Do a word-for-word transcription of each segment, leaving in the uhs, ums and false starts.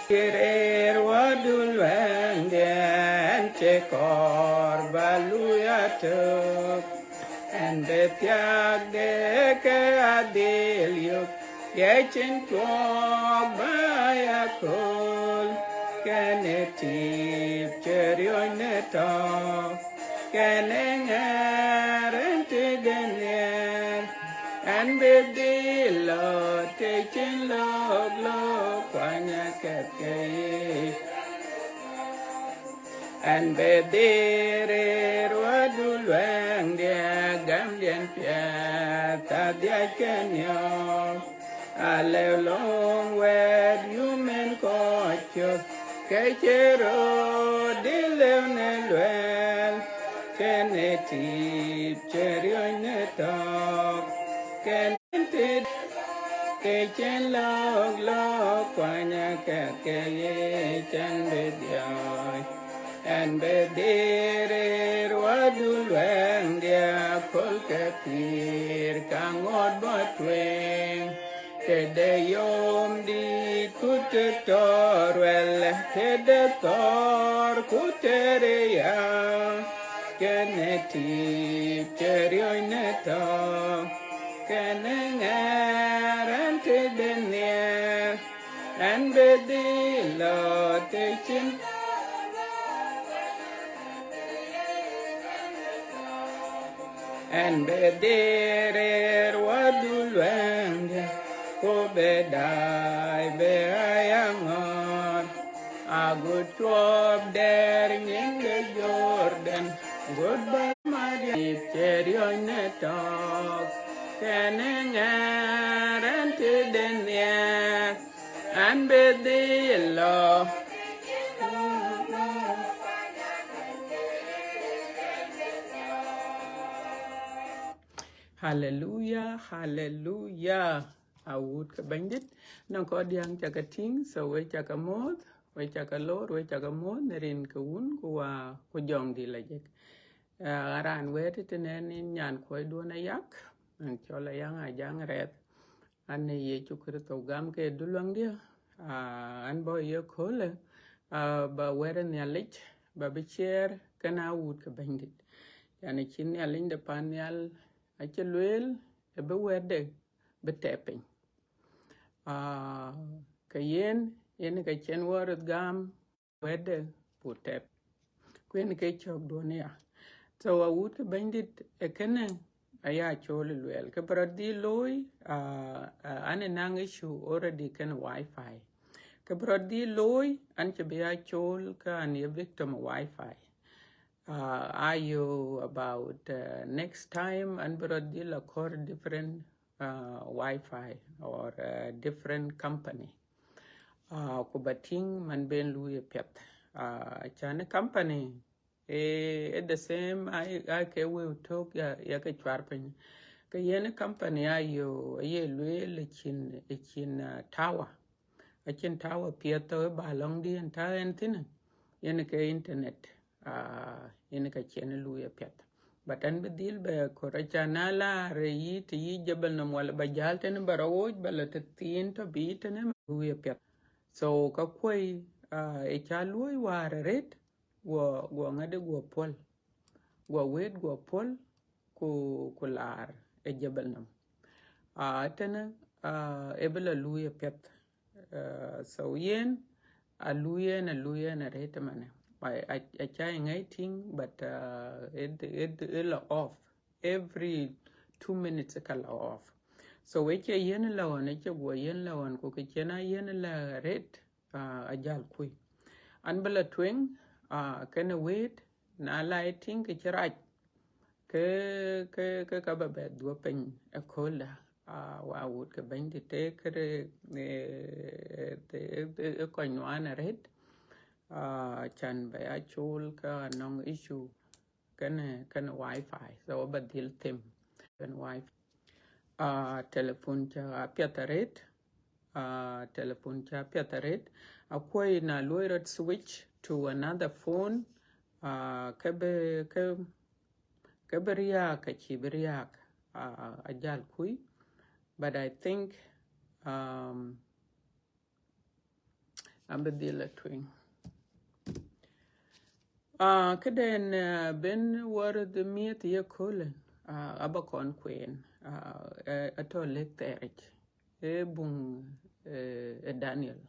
Kï rëër wädu luɛɛŋdiɛ̈, ɛn cï kɔɔr ba luui atök. Ɛn bï thiaak de ke adhil yök, ye cïn cuɔɔk ba ya kööl. Kënë tïp cï riɔ̈c në tɔ̈ɔ̈k, kënë ŋɛɛr ɛn tëde nhiɛɛr. Ɛn bï dhil lɔ të cïn lɔ̈k lɔ kuany akɛ̈th ke yic. Ɛn bï dhil rëër wädu luɛɛŋdiɛ̈, gamdiɛ̈n piɛth adhiac ke niɔp. Alëu löŋ wɛ̈t yum ɛn kɔc cök, ke cï röt dhil lëu në luɛɛl. Kënë tïp cï riɔ̈c në tɔ̈ɔ̈k, kënë tït ke cïn lɔ̈k lɔ kuany akɛ̈th ke yic. Ɛn bï dhiɔ̈ɔ̈c, ɛn bï dhil rëër wädu luɛɛŋdiɛ̈, aköl ke pïïr ka ŋot bɔ̈ tueŋ. Tëde yom dït ku të tɔ̈ ruɛl, tëde thɔ̈ɔ̈r ku të riɛl, kënë tïp cï riɔ̈c në tɔ̈ɔ̈k, kënë ŋɛɛr ɛn tëde nhiɛɛr. Ɛn bï dhil lɔ të cïn Ɛn bï dhil rëër wädu luɛɛŋdiɛ̈, ku bï daai bï aya ŋɔ̈ɔ̈r. Agut cuɔp dɛ̈ɛ̈r nyin de Jordan, gut bä madiɛ̈ cï riɔ̈c në tɔ̈ɔ̈k, kënë ŋɛɛr ɛn tëde nhiɛɛr. Ɛn bï dhil lɔ. Haleluya, haleluya. Awut ke Bɛ̈nydït, nɔŋ kɔc diäŋ ca ke tïŋ, so we ca ke mɔ̈ɔ̈th, we ca ke lor, we ca ke mɔ̈ɔ̈th në rin ke Wun ku Wä ku Jɔŋdït la jek. Ah, raan wɛ̈ɛ̈t tënɛn nyan kuɔcduɔ̈n Ayak, an cɔl Ayaŋ Ajaŋ Rɛɛth. An ë Yecu Kërtho gam ke duluäŋdiɛ̈, ah, an bɔ̈ ye köölë, ah, ba wɛ̈t ë Nhialic, ba bï ciɛɛr kenë awut ke Bɛ̈nydït. Yan, acï Nhialic de pan nhial acï lueel, ë bï wɛ̈tde bï tɛp piny. Ah, ke yen, yen ke cïn wɔ röt gam, wɛ̈tde buk tɛp. Ku yen ke cɔ̈kduɔ̈n aya. So awut ke Bɛ̈nydït, ë kënë aya cool lueel. Kë bï rɔt dhil looi, ah, ah, an ë naŋ issue already kenë wifi. Kë bï rɔt dhil looi, an cï bï ya cool ke an ye victim wifi. Ah, ayo about, uh, next time, an bï rɔt dhil akɔɔr different, uh, wifi or, uh, different company. Ah, ku ba tïŋ man ben luui apiɛth. Ah, can ë company, eh, eh, the same, ai, ai ke wëu tök ya, ya ke cuar piny. Ke yen ë company ayo, aye lueel ë cïn, ë cïn, ah, tower. Acïn tower piɛth thou ë ba lɔŋdï en tɔ̈ en thïn, yen ke internet, ah, yen ke cïn luui apiɛth. But an bï dhil bɛ kɔɔr, aca na laar yï të yï Jebel Nom wala ba jäl tënë ba rɔt wooc, ba la të thiin tɔ̈ bï tënë luui apiɛth. So ka kuɔi, ah, ë ca luɔi wäär arëët, guɔ, guɔ ŋadï guɔ puɔ̈l. Guɔ wëët guɔ puɔ̈l, ku, ku laar ë Jebel Nom. Ah, tënë, ah, ë bï la luui apiɛth. Ah, so yen, a luui en, a luui en arëët ëmënë. Ai, a, aca ŋɛi tïŋ, but, ah, it, it, it la off. Every two minutes ka la off. So ë cie yen la ɣɔn, ë cie guɔ yen la ɣɔn, ku kë cïn a yen la arëët, ah, ajäl kui. An bï la tueŋ, ah, kenë wëët, na la ye tïŋ kë cï rac, ke, ke, ke ka ba bɛ dhuɔ̈k piny ëkööldä, ah, wa wut ke Bɛ̈nydït, të kërë, eh, të, eh, eh, kɔc nuan arëët, ah, can ba ya cool ke anɔŋ issue kenë, kenë wifi. So ba dhil them kenë wifi. Ah, telephone ca apiɛth arëët. Ah, telephone ca apiɛth arëët. Akuɔi na luɔi rɔt switch to another phone, ah, ke bï, ke, ke bï riääk, acï bï riääk, ah, ajäl kui. But I think, um, abï dhil a tueŋ. Ah, këden, ah, ben wär de miëth ye köölë, ah, aba kɔn kueen, ah, eh, atɔ̈ lëk thɛɛric, ee buŋ, eh, e Daniel.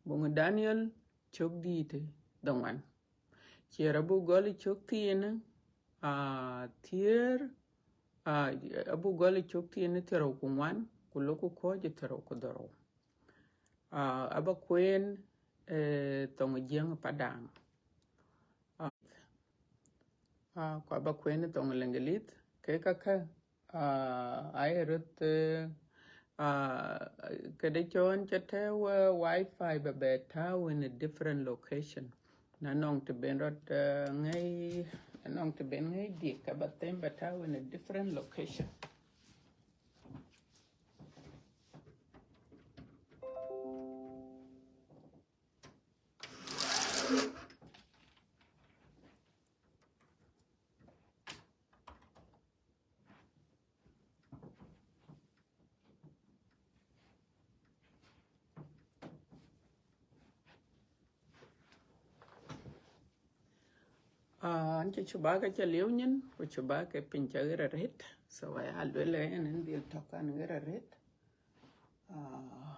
Buŋ Daniel cök dïïtë dhoŋuan. Ciɛɛr abuk gɔl cök thiinë, ah, thiëër, ah, abuk gɔl cök thiinë thiërrou ku ŋuan, ku lok ku kɔ̈ɔ̈c thiërrou ku dhorou. Ah, aba kueen, eh, thoŋ Jiëŋ Padaŋ. Ah, ah, ku aba kueen thoŋ Leŋgelith, ke kakä, ah, aye röt, eh, ah, këde cɔn ca tɛ̈ɛ̈u, eh, wifi ba bɛ tääu in a different location. Na nɔŋ të ben rɔt, eh, ŋɛi, na nɔŋ të ben ŋɛi dik, ka ba them ba tääu in a different location. Ah, an cï cubak aca lieu nyin, ku cubak ke piny ca ɣer arëët. So, aya luel en, en dhil tɔ̈ kan ɣer arëët. Ah.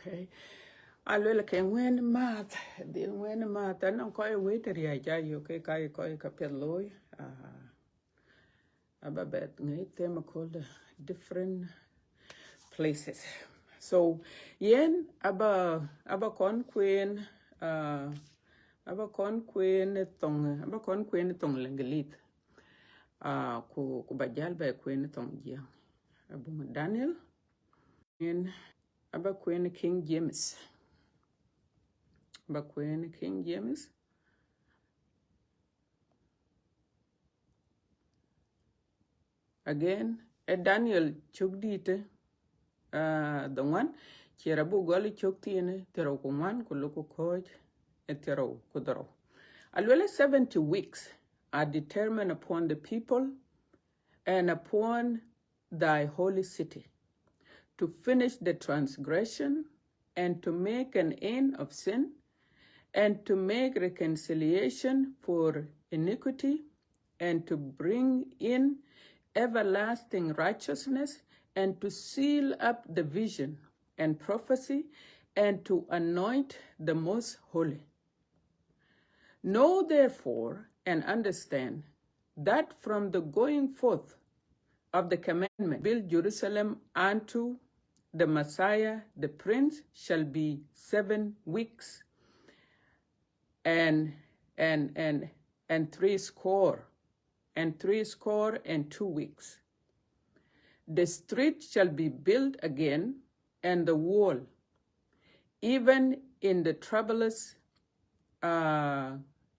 Okay. Aluel ke ŋuɛ̈n math, dhil ŋuɛ̈n math, anɔŋ kɔc wëët riac ayök ke ka kɔc ka piɛth looi. Ah, aba bɛ ŋɛi them aköl the different places. So, yen aba, aba kɔn kueen, ah, aba kɔn kueen thoŋ, aba kɔn kueen thoŋ Leŋgelith. Ah, ku, ku ba jäl bɛ kueen thoŋ Jiëŋ. Abuŋ Daniel. Yen aba kueen King James. Aba kueen King James. Again, e Daniel cök dïïtë, ah, dhoŋuan, ciɛɛr abuk gɔl cök thiinë thiërrou ku ŋuan, ku lok ku kɔ̈ɔ̈c e thiërrou ku dhorou. Aluel, seventy weeks are determined upon the people and upon thy holy city, to finish the transgression, and to make an end of sin, and to make reconciliation for iniquity, and to bring in everlasting righteousness, and to seal up the vision and prophecy, and to anoint the most holy. Know therefore and understand that from the going forth of the commandment, build Jerusalem unto the Messiah the Prince, shall be seven weeks and, and, and, and three score, and three score and two weeks. The street shall be built again, and the wall, even in the troublous, uh,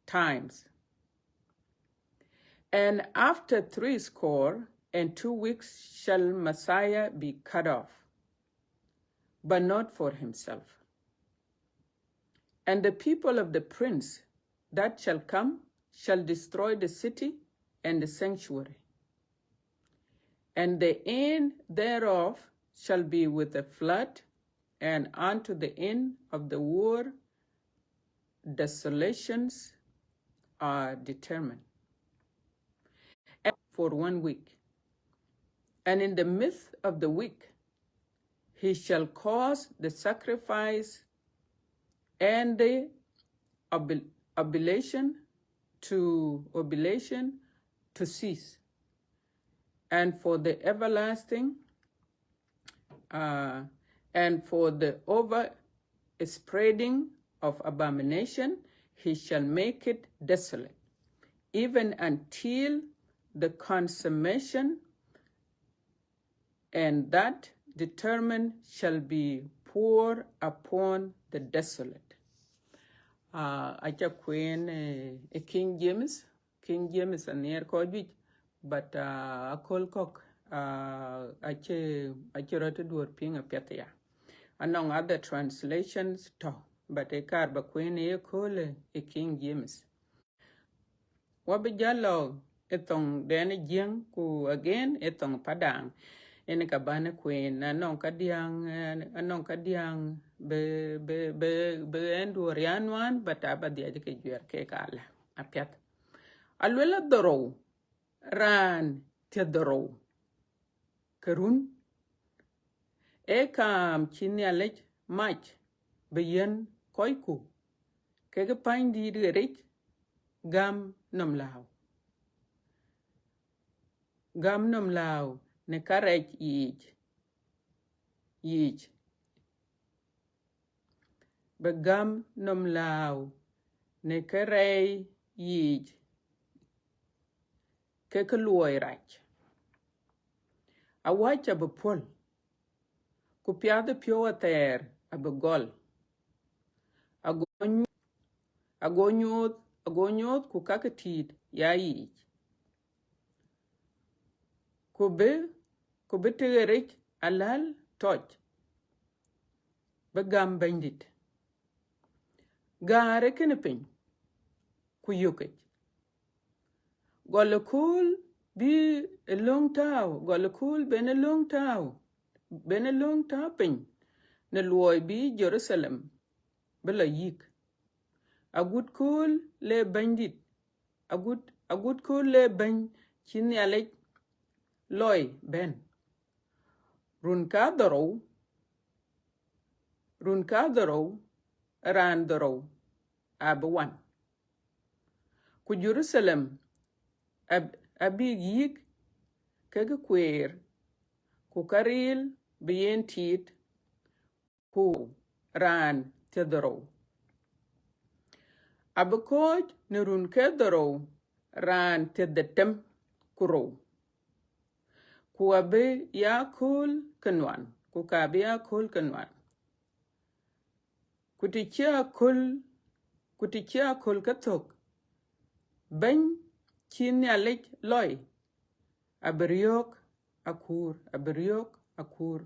times. And after three score and two weeks shall Messiah be cut off, but not for himself. And the people of the prince that shall come shall destroy the city and the sanctuary. And the end thereof shall be with a flood, and unto the end of the world desolations are determined. And for one week. And in the midst of the week, he shall cause the sacrifice and the obl-, oblation to, oblation to cease, and for the everlasting, uh, and for the overspreading of abomination, he shall make it desolate, even until the consummation, and that determined shall be poured upon the desolate. Uh, aca kueen, uh, King James. King James anhiɛɛr kɔc juëc, but, uh, aköl kɔ̈k, uh, acie, acie rɔt duɔ̈r piŋ apiɛth ya. Anɔŋ other translations tɔ̈, but ë kaar ba kueen ë ye köölë ë King James. Wa bï jäl lɔ ë thoŋ dɛn ë Jiëŋ, ku again ë thoŋ Padaŋ. Yen ka bän ë kueen, anɔŋ ka diäŋ, eh, anɔŋ ka diäŋ bï, bï, bï, bï ɛn duɔ̈r ya nuan, but aba dhiac ke juɛ̈r kek alä apiɛth. Aluel adhorou, raan thiërdhorou ke run, ee kaam cï Nhialic mac bï yiën kɔcku, kekë panydït ɣeric gäm nɔm lääu. Gäm nɔm lääu në kärɛc yiic, yiic. Bï gäm nɔm lääu në kärɛc yiic, kekë luɔi rac. Awäc abï puɔ̈l, ku piathëpiɔ̈u athɛɛr abï gɔl. Ago nyuɔ̈th, ago nyuɔ̈th, ago nyuɔ̈th ku kakë tiit ya yiic. Ku bï, ku bï të ɣeric aläl tɔc, bï gäm Bɛ̈nydït. Gäär ë kënë piny, ku yökic. Gɔl ë kööl bï ë löŋ tääu, gɔl ë kööl ben ë löŋ tääu, ben ë löŋ tääu piny në luɔi bï Jeruthalem bï lɔ yïk. Agut kööl le Bɛ̈nydït, agut, agut kööl le Bɛ̈ny cï Nhialic lɔi bɛ̈n. Run kadhorou, run kadhorou, raan dhorou abï wan. Ku Jeruthalem ab-, abïk yïk kekë kueer, ku karil bï yen tiit, ku raan thiërdhorou. Abï kɔ̈ɔ̈c në run ke dhorou raan thiërdhetem ku rou. Ku abï ya kööl ke nuan, ku ka abï ya kööl ke nuan. Ku të cï aköl, ku të cï aköl ke thök, Bɛ̈ny cï Nhialic lɔi abï riɔ̈ɔ̈k akuur, abï riɔ̈ɔ̈k akuur.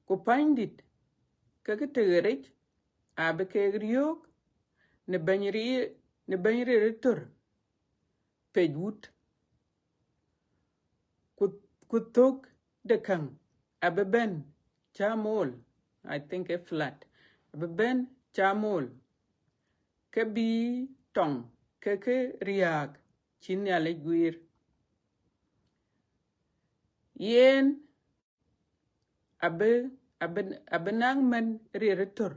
Ku panydït kekë të ɣeric abï kek riɔ̈ɔ̈k në Bɛ̈ny ri-, në Bɛ̈ny rir ë tör pec wut. Ku, ku thök de käŋ abï bɛ̈n camol, I think a flood, abï bɛ̈n camol, ke bï tɔŋ kekë riääk cï Nhialic guiir. Yen abï, abï, abï naŋ mɛ̈n rir ë tör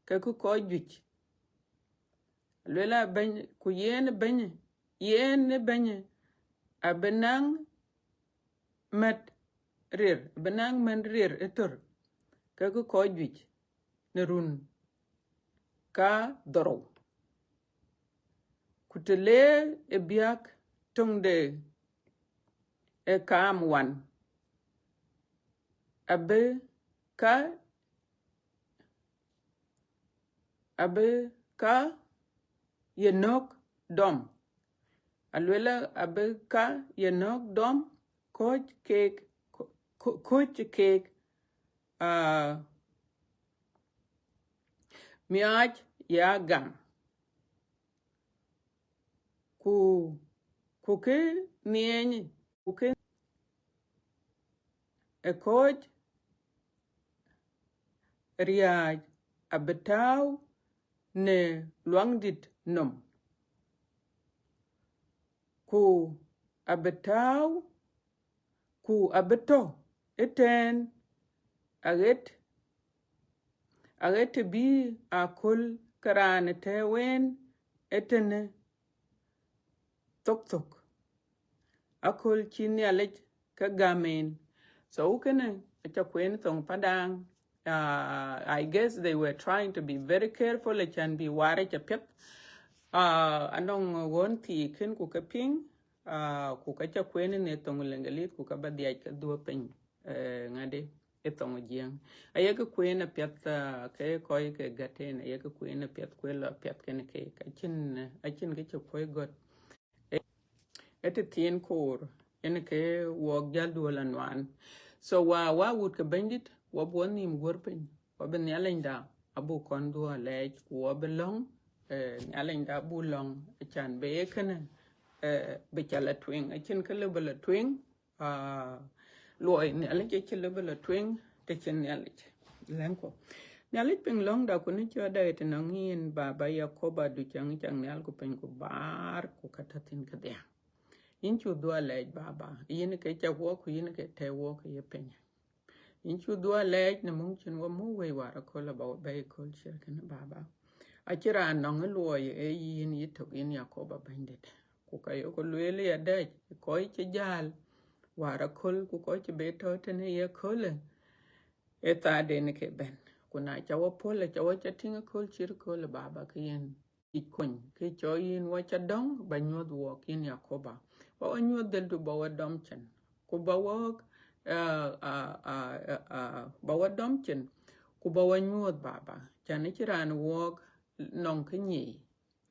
kekë kɔc juëc. Luel a Bɛ̈ny, ku yen Bɛ̈ny, yen Bɛ̈ny abï naŋ mɛ̈t rir, abï naŋ mɛ̈n rir ë tör kekë kɔc juëc në run kadhorou. Ku të le ë biäk töŋde ë kaam wan, abï ka, abï ka ye nɔ̈k dɔm. Aluel a abï ka ye nɔ̈k dɔm, kɔ̈ɔ̈c keek, kɔ̈-, kɔ̈-, kɔ̈ɔ̈c keek, aa, miaac ya gam. Ku, ku kë nhiɛɛny, ku kë ë kɔ̈ɔ̈c riääc abï tääu në luaŋdït nɔm. Ku abï tääu, ku abï tɔ̈ ëtɛ̈ɛ̈n aɣet, aɣet të bï aköl ke raan ë tɛ̈ɛ̈u en ëtënë thok thok, aköl cï Nhialic ke gäm en. So kënë aca kueen thoŋ Padaŋ. Uh, I guess they were trying to be very careful, acän bï waar yic apiɛth. Uh, anɔŋ ɣön thii kën ku ke piŋ, uh, ku ka ca kueen në thoŋ Leŋgelith, ku ka ba dhiac ke dhuɔ̈k piny, uh, ŋadï. ë thoŋ Jiëŋ. Ayek kueen apiɛth, ah, ke kɔc ke gät en, ayek kueen apiɛth, kueen lɔ apiɛth kenë keek. Acïn, acïn kë cï kuɔi gɔ̈t. Ë, ë tëthiin koor, yen ke wuɔk jäl duɔl anuan. So wa, wa wut ke Bɛ̈nydït, wa bï wa nhïïm guɔ̈r piny, wa bï Nhialicda abuk kɔn dhuɔ̈k alɛɛc, ku wa bï lɔ̈ŋ, eh, Nhialicda abuk lɔ̈ŋ, acan bï ye kënë, eh, bï ca la tueŋ. Acïn kë lëu bï la tueŋ, ah, luɔi Nhialic acï lëu bï la tueŋ të cïn Nhialic. Lɛ̈ŋku. Nhialic piŋ lɔ̈ŋda ku në cɔɔtda ë tënɔŋ yïn, Baba, Yakoba, du cäŋ cäŋ nhial ku piny ku baar ku ka tɔ̈ thïn kedhie. Yïn cuk dhuɔ̈k alɛɛc, Baba, yïn ke cak wuɔk ku yïn ke tɛ̈ɛ̈u wuɔk ke ye piny. Yïn cuk dhuɔ̈k alɛɛc në muk cïn wa muk wei wäär aköl aba wa bɛ̈ɛ̈i köl ciɛr kënë, Baba. Acïn raan nɔŋ ë luɔi, ee yïn yïtök, yïn Yakoba Bɛ̈nydït. Ku ka yok lueel ya dɛ̈ɛ̈c, kɔc cï jäl wäär aköl, ku kɔc cï be tɔ̈ tënë ye akölë, ë thaarden ke bɛ̈n. Ku na ca wa puɔ̈l, aca wa ca tïŋ aköl cït aköl, Baba, ke yen yic kony, ke cɔk yïn wa ca dɔ̈ŋ ba nyuɔ̈th wuɔk, yïn Yakoba. Ba wa nyuɔ̈th dhëldu, ba wa dɔm cin, ku ba wuɔk, ah, ah, ah, ah, ah, ba wa dɔm cin, ku ba wa nyuɔ̈th, Baba. Can acïn raan wuɔk nɔŋ kë nyic.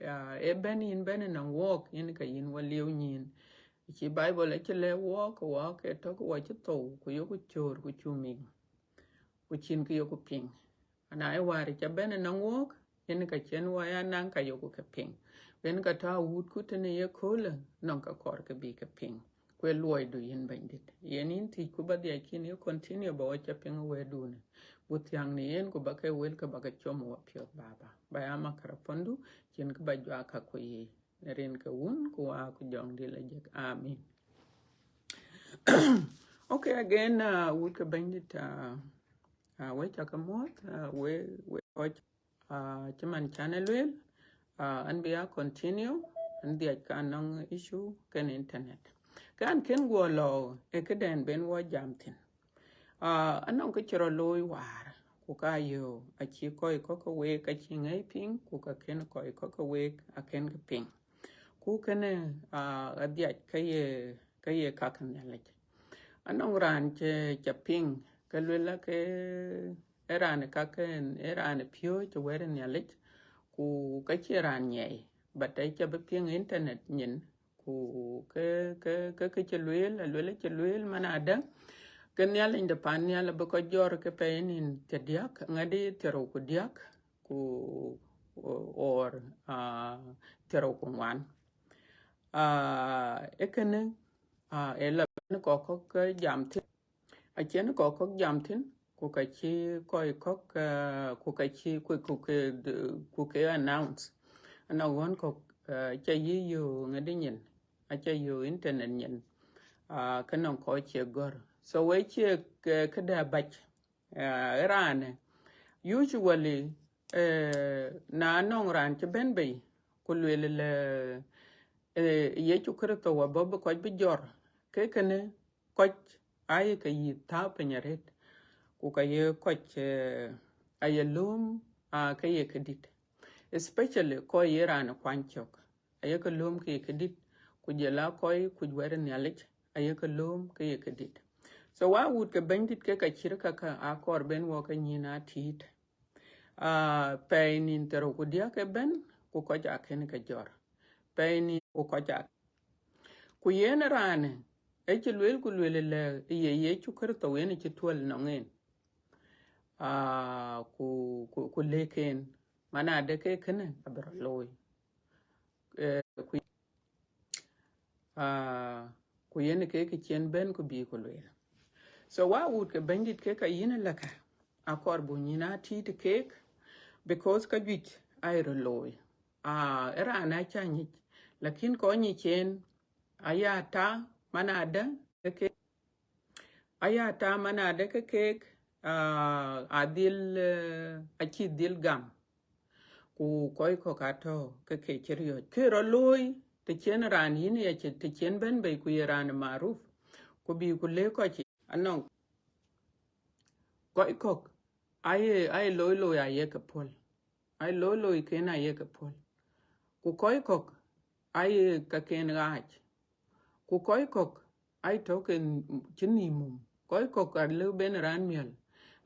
Ya, ë bɛ̈n yïn bɛ̈n ënɔŋ wuɔk, yen ka yïn wa liu nyïn. Cï Bible acï lɛ̈k wuɔk, ke wuɔk ke tɔ̈ ke wa cï thou, ku yoku cöör, ku cu miŋ, ku cïn kë yoku piŋ. Ana ë wäär ca bɛ̈n ënɔŋ wuɔk, yen ka cïn wa ya naŋ ka yoku ke piŋ. Yen ka tɔ̈ awutku tënë ye köölë, nɔŋ ka kɔɔr ke bï ke piŋ. Ku ë luɔidu yïn Bɛ̈nydït. Yen yïn thiëcku ba dhiac, kïn ye continue ba wa ca piŋ wɛ̈tdunë. Buk thiäŋ në yen ku ba ke wël ke ba ke com wa piɔ̈ɔ̈th, Baba. Ba ya microphone du, cïn kë ba juak ka ku yiic. Në rin ke Wun ku Wä ku Jɔŋdït Lajik. Amin. Okay, again, uh, wut ke Bɛ̈nydït, uh, uh, we ca ke muɔ̈th, uh, we, we kɔc, uh, cï man can ë lueel, uh, an bï ya continue, an dhiac ka nɔŋ issue kenë internet. Ke an kën guɔ lɔ ë këdɛn ben wɔ jam thïn. Ah, anɔŋ kë cï rɔt looi wäär, ku ka yöö, acï kɔc kɔ̈k ke week acï ŋäi piŋ, ku ka kën kɔc kɔ̈k ke week akën ke piŋ. Ku kënë, ah, adhiac ke ye, ke ye ka ke Nhialic. Anɔŋ raan cï ca piŋ, ke luel la ke ë raan ka ke, ë raan piööc wɛ̈t Nhialic, ku ka cie raan nyiɛɛi, but aca bï piŋ internet nyin, ku ke, ke, ke, ke cï lueel, aluel acï lueel man adë, ke Nhialic de pan nhial abï kɔc jɔr ke pɛɛi nïn thiërdiäk, ŋadï thiërrou ku diäk, ku, or, ah, thiërrou ku ŋuan. Ah, ë kënë, ah, ë la bɛ̈n kɔc kɔ̈k ke jam thïn. Acïn kɔc kɔ̈k jam thïn, ku ka cï kɔc kɔ̈k, ah, ku ka cï, ku, ku ke, ku ke announce. Anɔŋ ɣɔn kɔ̈k, ah, ca yï yöö ŋadï nyin, aca yöö internet nyin, ah, ke nɔŋ kɔc cie gɔ̈r. So we cie ke, këdë abac, ah, ë raanë. Usually, eh, na nɔŋ raan cï bɛ̈n bei, ku lueel lë, eh, Yecu Kërtho abɔ̈ bï kɔc bï jɔr, ke kënë kɔc aye ke yï thääu piny arëët, ku ka ye kɔc, eh, aye lööm, ah, ke ye këdït. Especially kɔc ye raan kuany cök, aye ke lööm ke ye këdït, ku jɔl a kɔc kuc wɛ̈t Nhialic, aye ke lööm ke ye këdït. So wa wut ke Bɛ̈nydït, ke ka cït ka ka akɔɔr ben wɔ ke nyïn atïït. Ah, pɛɛi nïn thiërrou ku diäk ëbɛ̈n, ku kɔc akën ke jɔr. Pɛɛi nïn ku kɔc a. Ku yen raanë, ë cï lueel ku lueel lë ye Yecu Kërtho yen cï tuɔl nɔŋ en. Ah, ku, ku, ku lëk en, man adë ke kënë abï rɔt looi. Eh, ku, ah, ku yen ke kë cï en bɛ̈n ku bï ku lueel. So wa wut ke Bɛ̈nydït, ke ka yïn lëkë, akɔɔr buk nyïn atïït keek, because ka juëc aye rɔt looi. Ah, ë raan aca nyic, lakin kɔc nyic en, aya ta man adë ke keek, aya ta man adë ke keek, ah, adhil, eh, acï dhil gam. Ku kɔc kɔ̈k atɔ̈ ke ke cï riɔ̈ɔ̈c. Kë rɔt looi, të cïn raan yïn ya cï, të cïn bɛ̈n bei ku ye raan maruf, ku bï ku lëk kɔc, anɔŋ kɔc kɔ̈k aye, aye looi looi aye ke puɔ̈l. Aye looi looi ken aye ke puɔ̈l. Ku kɔc kɔ̈k aye ka ken ɣaac. Ku kɔc kɔ̈k aye tɔ̈ ke cï nïïm mum. Kɔc kɔ̈k alëu ben raan miɔ̈l,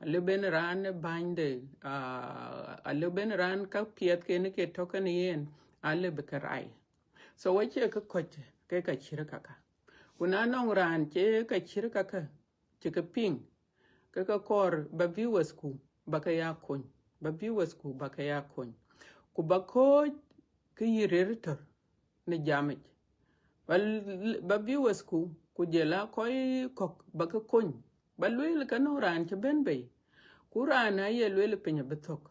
Alëu ben raan ë bänyde, ah, alëu ben raan ka piɛth ken ke tɔ̈ kenë yen, alëu bï ke rai. So acie kë kɔc ke ka cït kaka. Ku na nɔŋ raan cie ka cït kaka, cï ke piŋ, ke ka kɔɔr ba viewers ku ba ke ya kony, ba viewers ku ba ke ya kony. Ku ba kɔc ke yï rëër tɔ̈ në jamic. Ba, ba viewers ku, ku jɔl a kɔc kɔ̈k ba ke kony. Ba lueel ke nɔŋ raan cï bɛ̈n bei. Ku raan aye lueel piny abï thök.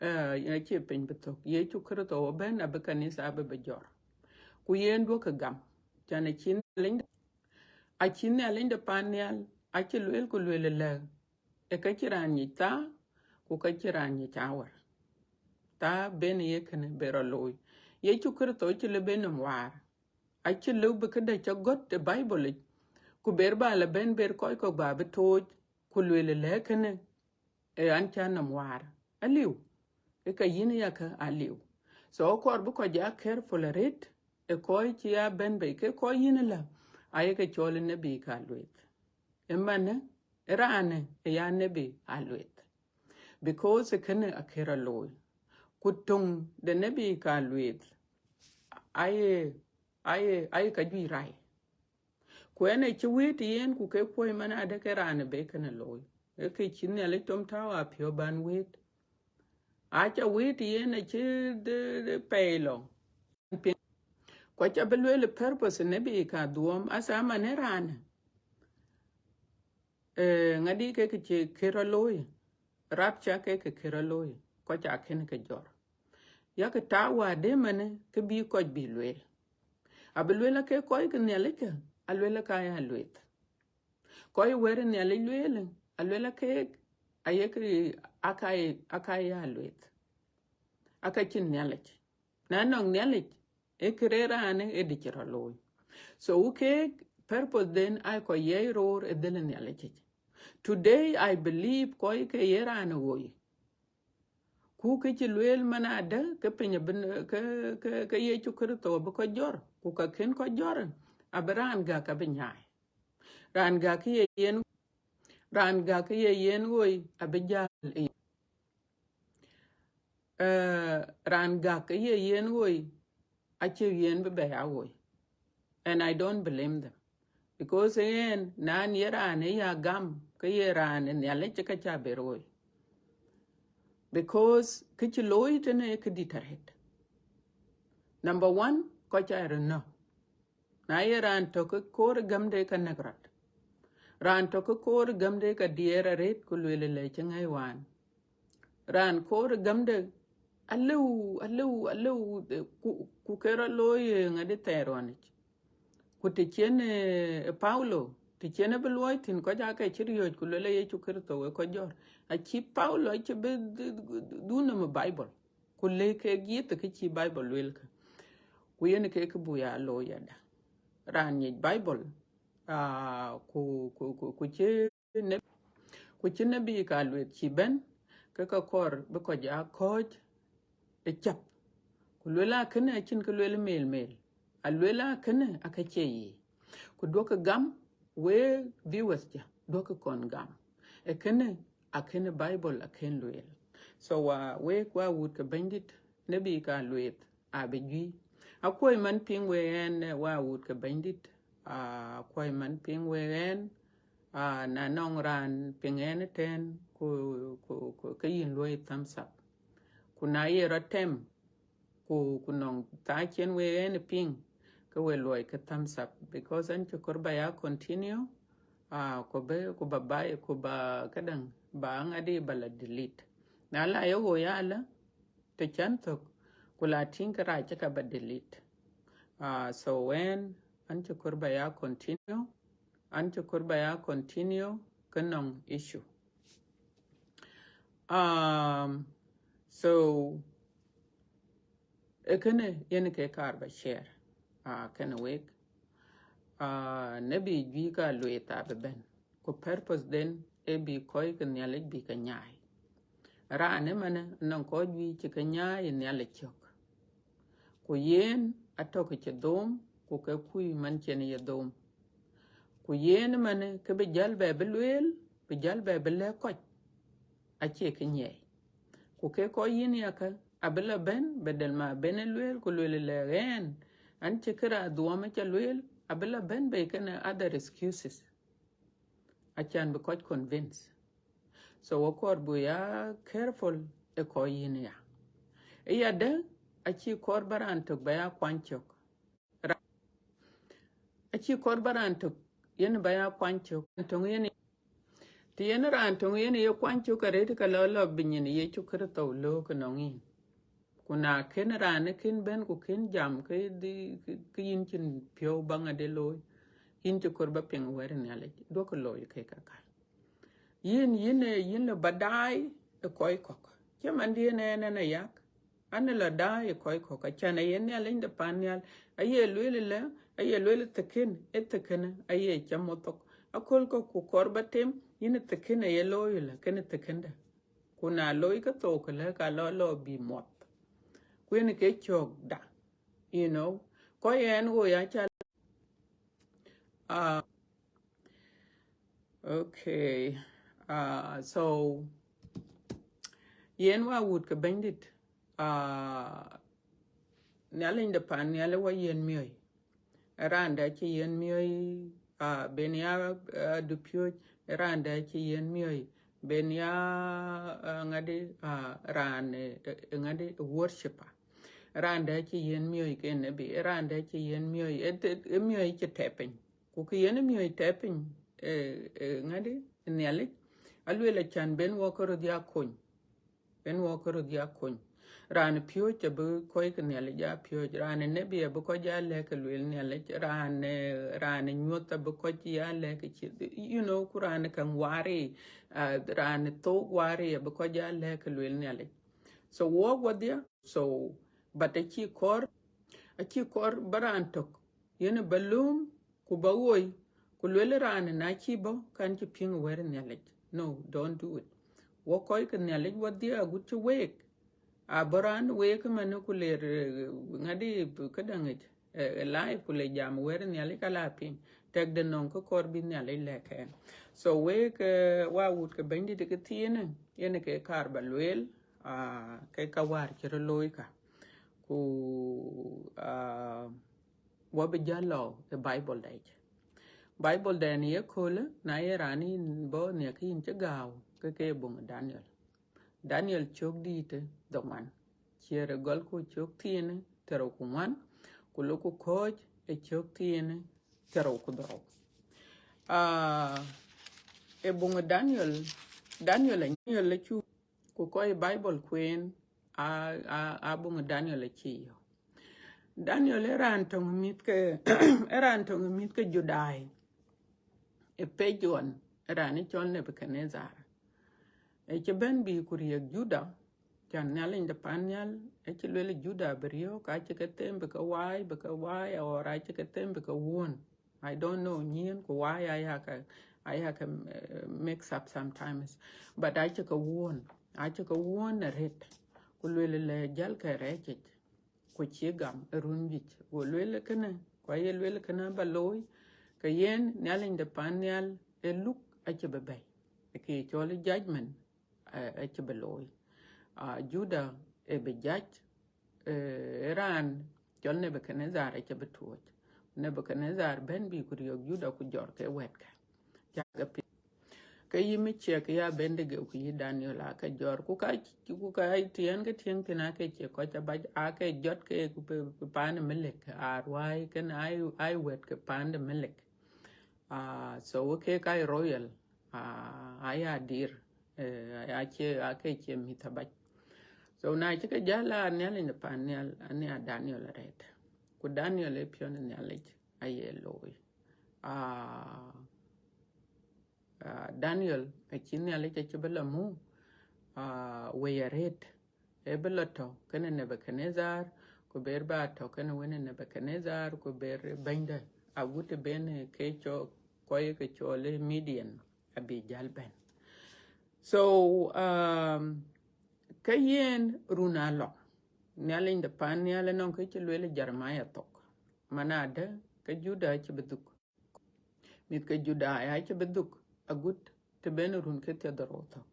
Eh, acie piny bï thök. Yecu Kërtho abɛ̈n abï kanitha abï bï jɔr. Ku yen duɔ̈kkë gam. Can acï Nhialic, acï Nhialic de pan nhial, acï lueel ku lueel ëlä, ee ka cï raan nyic thaa, ku ka cï raan nyic awär. Thaa ben ye kënë ben rɔt looi. Yecu Kërtho cï lëu ben nɔm waar. Acï lëu bï këdë cä gɔ̈t ë Bible yic, ku ber ba la bɛ̈n ber kɔc kɔ̈k ba bï tooc, ku lueel ëlä kënë, ee an cä nɔm waar. Aliu, ë ka yïn yakë aliu. So akɔɔr bï kɔc ya careful arëët, ë kɔc cï ya bɛ̈n bei, ke kɔc yïn ëlä, aye ke cɔl ë nebi ka lueth. Ëmanë, ë raanë ë ya nebi a lueth. Because kënë akë rɔt looi. Ku töŋ de nebi ka lueth, aye, aye, aye ka juëc rai. Ku ënë cï wëët yen, ku ke kuɔ̈c man adë ke raan ë bï kënë looi. Ee kë cï Nhialic tom tääu apiɔ̈u ban wëët. Aca wëët yen acï de, de pɛɛi lɔ. Ku aca bï lueel purpose ë nebi ka dhuɔɔm, asa man ë raanë. Eh, ŋadï ke kë cï kë rɔt looi, rapture ke kë kë rɔt looi, kɔc akën ke jɔr. Yakë tääu wäär dë manë, ke bï kɔc bï lueel. Abï lueel ake kɔc ke Nhialic kë, alueel aka ya lueth. Kɔc wɛ̈t Nhialic lueel, alueel ake, ayek aka, aka ya lueth. Aka cïn Nhialic. Na nɔŋ Nhialic, ee kë rëër raanë ë dï cï rɔt looi. So keek purpose den aa kɔc yiëk roor ë dhël Nhialic yic. Today I believe kɔc ke ye raan ɣoi. Ku kë cï lueel man adë ke piny abï, ke, ke, ke Yecu Kërtho abï kɔc jɔr, ku ka kën kɔc jɔr, abï raan gäk abï nyaai. Raan gäk ye yen, raan gäk ye yen ɣoi abï jäl ë. Eh, raan gäk ye yen ɣoi, acï yen bï bɛ̈i a ɣoi. And I don't blame them. Because yen, na ye raan ë ya gam, ke ye raan ë Nhialic ka ca ber ɣoi. Because kë cï looi tënë ë këdït arëët. Number one, kɔc aa röt nɔ̈k. Na ye raan tɔ̈ ke koor ë gämde ka näk rɔt. Raan tɔ̈ ke koor ë gämde ka diɛɛr arëët ku lueel ëlä cï ŋäi wään. Raan koor ë gämde alëu, alëu, alëu, eh, ku, ku ke rɔt looi, eh, ŋadï thɛɛr ɣɔn yic. Ku të cïn, eh, Paulo, të cïn abï luɔi thïn kɔc aake cï riɔ̈ɔ̈c ku lueel ë Yecu Kërtho ë kɔc jɔr. Acï Paulo acï bï dhu-, dhu-, dhun nɔm ë Bible. Ku lëk kek yith kë cï Bible lueel kë. Ku yen kek kë buk ya looi yadë. Raan nyic Bible, ah, ku, ku, ku, ku cï ne-, ku cï nebi ka lueth cï bɛ̈n, ke ka kɔɔr bï kɔc aa kɔ̈ɔ̈c ë cäp. Ku lueel akënë acïn kë lueel mel mel. Alueel akënë aka cie yic. Ku duɔ̈kkë gam, wek viewers ja, duɔ̈kkë kɔn gam. Ee kënë, akënë Bible akën lueel. So, wa, wek wa wut ke Bɛ̈nydït, nebi ka lueth, abï juëc. Akuɔ̈c man piŋ wek ɣɛn, eh, wa wut ke Bɛ̈nydït, ah, akuɔ̈c man piŋ wek ɣɛn, ah, na nɔŋ raan piŋ ɣɛn ëtɛ̈ɛ̈n, ku, ku, ku, ke yïn luɔi thumbs up. Ku na ye rɔt tɛm, ku, ku nɔŋ thaa cïn wek ɣɛn piŋ, ke we luɔi ke thumbs up, because an cï kɔɔr ba ya continue, ah, ku bï, ku ba, ba, ku ba këdäŋ, ba ŋadï ba la delete. Na la ye ɣoi alä, të cän thök, ku la tïŋ ke rac cï ka ba delete. Ah, so ɣɛn, an cï kɔɔr ba ya continue, an cï kɔɔr ba ya continue, ke nɔŋ issue. Um, so, ee kënë yen ke kaar ba share, ah, kenë wek. Ah, nebi juëc ka lueth abï bɛ̈n. Ku purpose den ee bï kɔc ke Nhialic bï ke nyaai. Raan ëmanë nɔŋ kɔc juëc cï ke nyaai ë Nhialic cök. Ku yen atɔ̈ ke cï dhom, ku ke kuc man cïn ye dhom. Ku yen ëmanë ke bï jäl bɛ bï lueel, bï jäl bɛ bï lɛ̈k kɔc, acie kë nyiɛɛi. Ku ke kɔc yïn yakä abï la bɛ̈n, badal ma bɛ̈n ë lueel, ku lueel lɛ ɣɛn, an cï këra dhuɔɔm aca lueel, abï la bɛ̈n bei kënë other excuses. Acan bï kɔc convince. So wɔ kɔɔr bï ya careful ë kɔc yïn ya. Ë ya dë, acï kɔɔr ba raan tök ba ya kuany cök. Ra-, acï kɔɔr ba raan tök yen ba ya kuany cök. Raan töŋ yen, të yen raan töŋ yen ye kuany cök arëët, ka lɔ lɔ bï nyin Yecu Kërtho löök ënɔŋ yïn. Ku na kën raan ë kën bɛ̈n ku kën jam, ke dhï, ke, ke yïn cïn piɔ̈u ba ŋa de looi. Yïn cï kɔɔr ba piŋ wɛ̈t ë Nhialic, duɔ̈kkë looi ke kakä. Yïn, yïn, eh, yïn lë ba daai ë kɔc kɔ̈k. Cï man diën ɛn ɛn ayak, an lɔ daai ë kɔc kɔ̈k, acan aye Nhialic de pan nhial, aye lueel lë, aye lueel thëkën, ë thëkënë, aye cä moth thok. Aköl kɔ̈k ku kɔɔr ba tem, yïn thëkën aye looi lë, kënë thëkëndë. Ku na looi ke thok lë, ka lɔ lɔ bï muɔth. Ku yen ke cökda, you know. Kɔc ɛn ɣo ya ca, ah, okay. Ah, so, yen wa wut ke Bɛ̈nydït, ah, Nhialic de pan nhial wa yen miɔ̈i. Raan dɛ cï yen miɔ̈i, ah, ben ya, ah, dupiööc, raan dɛ cï yen miɔ̈i, ben ya, ah, ŋadi, ah, raan, eh, eh, ŋadi, worshiper. Raan dɛ cï yen miɔ̈i ke nebi, raan dɛ cï yen miɔ̈i, eh, eh, eh, miɔ̈i cï tɛp piny. Ku kë yen miɔ̈i tɛp piny, eh, eh, ŋadi, Nhialic, alueel acan ben wɔ ke röt ya kony. Ben wɔ ke röt ya kony. Raan piööc abï kɔc ke Nhialic ya piööc. Raan nebi abï kɔc ya lɛ̈k ke lueel Nhialic. Raan, eh, raan nyuɔ̈th abï kɔc ya lɛ̈k ke cï, you know, ku raan käŋ waari, ah, raan thok waari abï kɔc ya lɛ̈k ke lueel Nhialic. So wɔk wɔdhia. So, but acï kɔɔr, acï kɔɔr ba raan tök yen ba lööm, ku ba woi, ku lueel raan na cï bɔ̈, kan cï piŋ wɛ̈t Nhialic. No, don't do it. Wɔ kɔc ke Nhialic wɔdhia agut cï week. Abɔ̈ raan week ëmën ku le, eh, ŋadi këdäŋ yic, eh, live ku le jam wɛ̈t Nhialic ka la piŋ. Tɛkdë nɔŋ kë kɔɔr bï Nhialic lɛ̈k ɛn. So week, eh, wa wut ke Bɛ̈nydït ke thiinë, yen ke kaar ba lueel, ah, ke ka wäär cï röt looi ka. Ku, ah, wɔ bï jäl lɔ ë Bible dɛc. Bible dɛn ye köölë, na ye raan yïn bɔ̈ nhiɛk yïn cï gääu, ke ke buŋ Daniel. Daniel cök dïïtë dhoŋuan. Ciɛɛr ë gɔl ku cök thiinë thiërrou ku ŋuan, ku lok ku kɔ̈ɔ̈c ë cök thiinë thiërrou ku dhorou. Ah, ë buŋ Daniel, Daniel, Daniel acu, ku kɔc Bible kueen, a, a, a buŋ Daniel acï yök. Daniel ë raan töŋ mïth ke, ë raan töŋ mïth ke Judai. Ë page one, ë raan ë cɔl Nebuchadnezzar. Ë cï bɛ̈n bï ku riëëk Juda, can Nhialic de pan nhial, ë cï lueel Juda bï riɔ̈ɔ̈k, acï ke them bï ke waai, bï ke waai, or acï ke them bï ke wuɔ̈n. I don't know, nyin ku waai aya ke, aya ke, eh, mix up sometimes. But acï ke wuɔ̈n, acï ke wuɔ̈n arëët. Ku lueel lɛ jäl ke rɛɛcic, ku cï gam ë run juëc. Go lueel kënë, ku aye lueel kënë ba looi, ke yen Nhialic de pan nhial ë luk acï bï bɛ̈i. Ke cɔl judgment, eh, acï bï looi. Ah, Juda ë bï judge, eh, raan cɔl Nebuchadnezzar acï bï tuɔɔc. Nebuchadnezzar bɛ̈n bï ku riɔ̈ɔ̈k Juda ku jɔr ke wɛ̈tkë. Cak ke piŋ. Ke yï Meshak, yï Abednego, ku yï Daniel, aa ke jɔr. Ku ka, ku ka tiɛɛn ke tiɛŋ thïn, aa ke cie kɔc abac, aa ke jɔt ke ku pe, pe paan ë Melek, aa ruääi kën ai, ai wɛ̈t ke paan de Melek. Ah, so ke ka royal, ah, aya dir, eh, acie, aa ke cie mïth abac. So na cï ke jäl a Nhialic de pan nhial, ania Daniel arɛɛt. Ku Daniel ë piɔ̈n Nhialic aye looi. Ah, ah, Daniel acï Nhialic acï bï la muk, ah, wëi arëët. Ë bï la tɔ̈ kënë Nebuchadnezzar, ku ber ba tɔ̈ kënë wënë Nebuchadnezzar, ku ber bɛ̈nydë, agut ë ben ke cɔl, kɔc ke cɔl ë Median abï jäl bɛ̈n. So, um, ke yen run alɔ, Nhialic de pan nhial ënɔŋ kë cï lueel Jeremiah thok, man adë ke Juda acï bï dhuk. Mïth ke Judai acï bï dhuk agut të ben run ke thiërdhorou thök.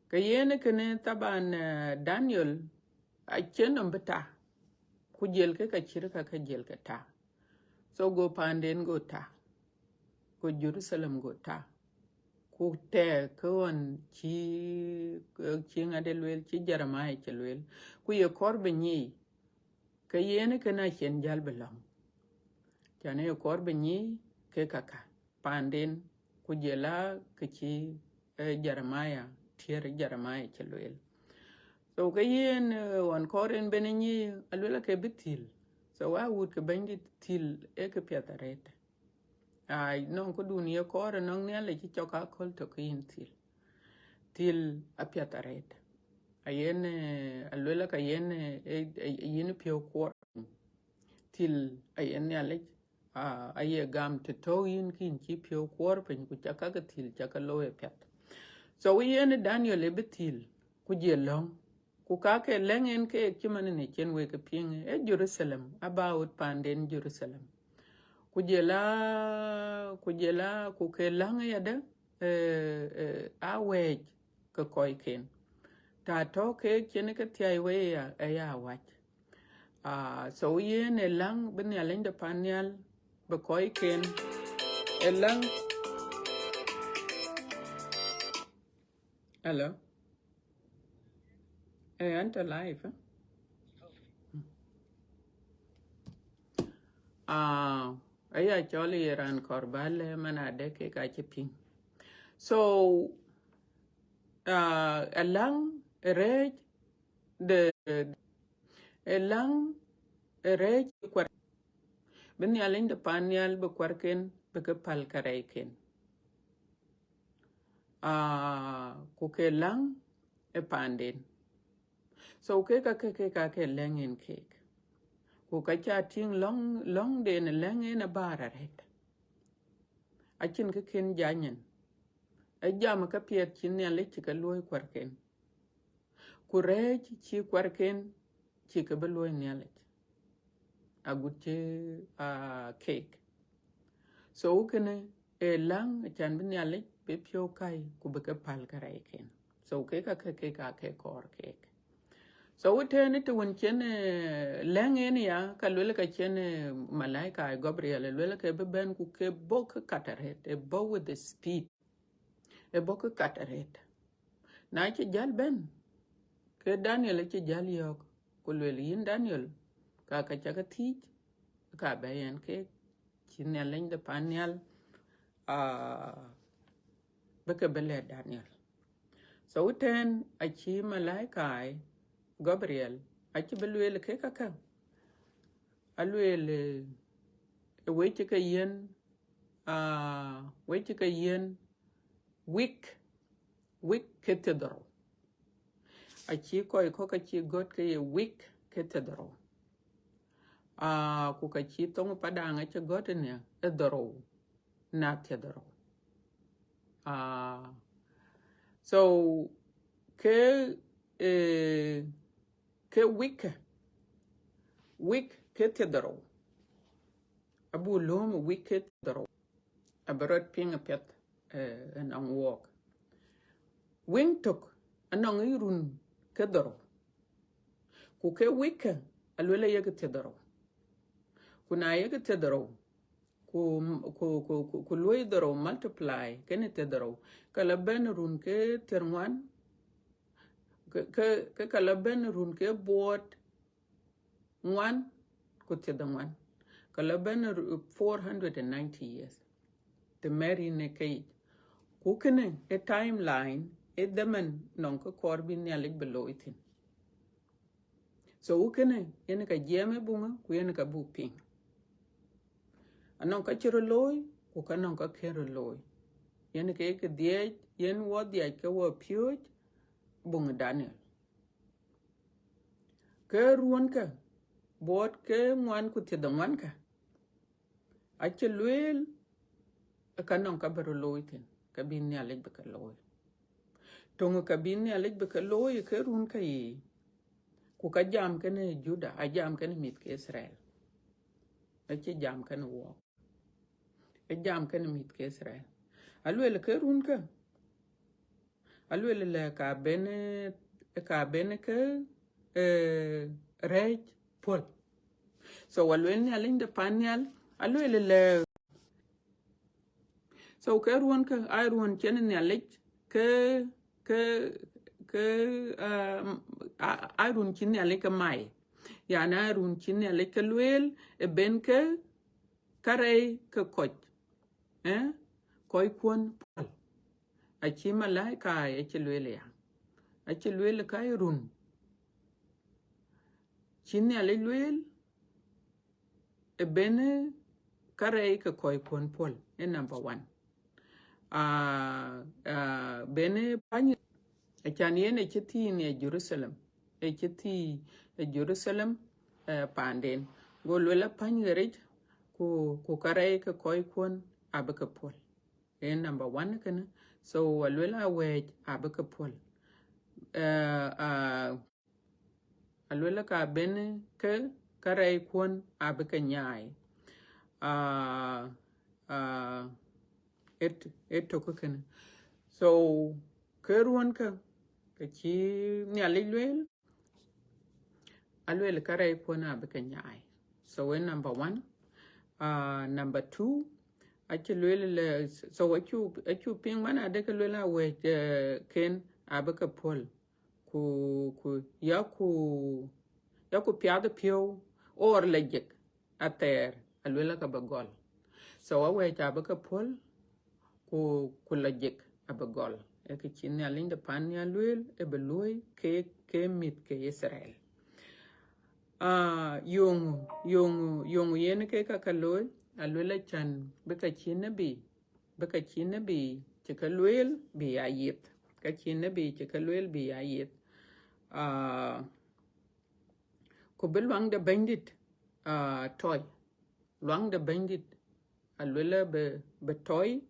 Ke yen kënë thaban, eh, Daniel acïn nɔm bï ta, ku jiël ke ka cït ka ke jiël ke ta. So go paanden go ta, go Jerusalem go ta, ku tɛɛk ke ɣɔn cï, cï ŋade lueel, cï Jeremiah cï lueel, ku ye kɔɔr bï nyiic, ke yen kënë acïn jäl bï lɔ̈ŋ. Can ye kɔɔr bï nyiic ke kaka paanden, ku jël a ke cï, eh, Jeremiah, tiɛɛr Jeremiah cï lueel. So ke yen, eh, ɣɔn kɔɔr en ben nyiic, aluel ake bï thil. So wa wut ke Bɛ̈nydït, thil ee ke piɛth arëët. Ai, nɔŋ këdun ye kɔɔr, nɔŋ Nhialic cï cɔk aköl tök ke yïn thil. Thil apiɛth arëët. Ayen, eh, aluel aka yen, eh, eh, eh, yïn piɔ̈u kuɔɔr. Thil ayen Nhialic, ah, aye gam të tɔ̈u yïn kïn cï piɔ̈u kuɔɔr piny, ku cak ka ke thil cak ke looi apiɛth. So yen Daniel ë bï thil, ku jël lɔ̈ŋ. Ku ka ke lɛ̈ŋ en keek cï man në cïn wek ke piŋ, eh, Jerusalem, about paanden Jerusalem. Ku jël a, ku jël a, ku ke läŋ yadë, eh, eh, a wɛɛc ke kɔcken. Ta tɔ̈ keek cïn ke thiai wei ya, eh, ya wac. Ah, so yen ë läŋ bï Nhialic de pan nhial, bï kɔcken, ë läŋ. Hello? Eh, an tɔ̈ live, eh? Ah, aya cɔl ye raan kɔɔr ba lɛ man adë ke ka cï piŋ. So, ah, ë läŋ ë rɛɛc de, ë läŋ ë rɛɛc kuar. Bï Nhialic de pan nhial bï kuarken, bï ke päl kärɛcken. Ah, ku ke läŋ ë paanden. So kek ake, kek ake lɛ̈ŋ en keek. Ku ka ca tïŋ lɔ̈ŋ, lɔ̈ŋden ë lɛ̈ŋ en abaar arëët. Acïn kë kën jany en. Ë jam ë käpiɛth cï Nhialic cï ke luɔ̈i kuarken. Ku rɛɛc cï kuarken cï ke bï luɔ̈i Nhialic agut cï, ah, keek. So kënë ë läŋ acan bï Nhialic bï piɔ̈u kai ku bï ke päl kärɛcken. So kek ake, kek ake kɔɔr keek. So ëtɛ̈ɛ̈n të wën cïn, eh, lɛ̈ŋ en ya, ka luel ka cïn, eh, malaika Gabriel, luel ke bï bɛ̈n ku ke bɔ̈ ke kat arëët, ë bɔ̈ with the speed. Ë bɔ̈ ke kat arëët. Na cï jäl bɛ̈n, ke Daniel acï jäl yɔ̈ɔ̈k, ku luel, yïn Daniel, ka ka cak thiic, ka bɛ yɛn keek, cï Nhialic de pan nhial, ah, bï ke bï lɛ̈k Daniel. So ëtɛ̈ɛ̈n acï malaika Gabriel, acï bï lueel ke käkä, alueel, eh, ë wec cï ke yiën, ah, wec cï ke yiën wik, wik ke thiërdhorou. Acï kɔc kɔ̈k acï gɔ̈t ke ye wik ke thiërdhorou. Ah, ku ka cï thoŋ Padaŋ acï gɔ̈t ënë ë dhorou, na thiërdhorou. Ah, so ke, eh, ke wik, wik ke thiërdhorou. Abuk lööm wik ke thiërdhorou. Abï rɔt piŋ apiɛth, eh, ënɔŋ wuɔk. Wik tök anɔŋ ë run ke dhorou. Ku ke wik kë, aluel ayek thiërdhorou. Ku na yek thiërdhorou, ku, ku, ku, ku, ku luɔi dhorou multiply kenë thiërdhorou, ka la bɛ̈n run ke thiërŋuan, ke, ke, ke ka la bɛ̈n run ke buɔɔt ŋuan ku thiërdhoŋuan, ka la bɛ̈n ru-, four hundred and ninety years. Të mɛr yïn ë keyic. Ku kënë ë timeline, ë dhaman nɔŋ kë kɔɔr bï Nhialic bï looi thïn. So kënë yen ka jiɛɛm ë buŋë, ku yen ka buk piŋ. Anɔŋ ka cï rɔt looi, ku ka nɔŋ ka kën rɔt looi. Yen ke ke dhiëc, yen wɔ dhiac ke wɔ piööc buŋ Daniel. Ke ruɔ̈nkë, buɔɔt ke ŋuan ku thiërdhoŋuankë, acï lueel ë ka nɔŋ ka bï rɔt looi thïn, ka bï Nhialic bï ke looi. Töŋ ka bï Nhialic bï ke looi ke ruɔ̈nkë yiic, ku ka jam kenë Juda, a jam kenë mïth ke Itharel. Acï jam kenë wuɔk. Ë jam kenë mïth ke Itharel. Aluel ke ruɔ̈nkë, Aluel lɛ ka ben, eh, ka ben ke, eh, rɛɛc puɔl. So aluel Nhialic de pan nhial, aluel lɛ. So ke ruɔn ke, ai ruɔn cïn Nhialic ke, ke, ke, um, a, ai ruɔn cïn Nhialic ke mai. Yani ai ruɔn cïn Nhialic ke lueel, e ben ke karɛc ke kɔc, eh, kɔc kuɔn puɔl. Acï malaika acï lueel ya. Acï lueel ka e ruɔn cïn Nhialic lueel, e ben karɛc ke kɔc kuɔn puɔl, e number one. Ah, ah, ben pany, acan yen e cï thii në Jerusalem, e cï thii e Jerusalem, eh, panden. Go lueel a pany ɣeric, ku, ku karɛc ke kɔc kuɔn abï ke puɔl. E number one kënë. So aluel a wɛɛc abï ke puɔl. Eh, ah, aluel ka ben ke karɛc kuɔn abï ke nyaai. Ah, ah, et, et tök kënë. So ke ruɔn ke, ke cï Nhialic lueel, aluel karɛc kuɔn abï ke nyaai. So e number one. Ah, number two, acï lueel lɛ, so acu, acu piŋ man ade ke lueel a wɛɛc, eh, ken abï ke puɔl. Ku, ku, ya ku, ya ku piath piɔ̈u or lajik athɛɛr, aluel ka bï gɔl. So a wɛɛc abï ke puɔl, ku, ku lajik abï gɔl. E ke cï Nhialic de pan nhial lueel, e bï luɔi ke, ke mïth ke Israel. Ah, yoŋu, yoŋu, yoŋu yen ke ka ka looi, aluel acan bï ka cï nebi, bï ka cï nebi cï ke lueel bï ya yith. Ka cï nebi cï ke lueel bï ya yith. Ah, ku bï luaŋ de Bɛ̈nydït, ah, tɔi. Luaŋ de Bɛ̈nydït, aluel bï, bï tɔi,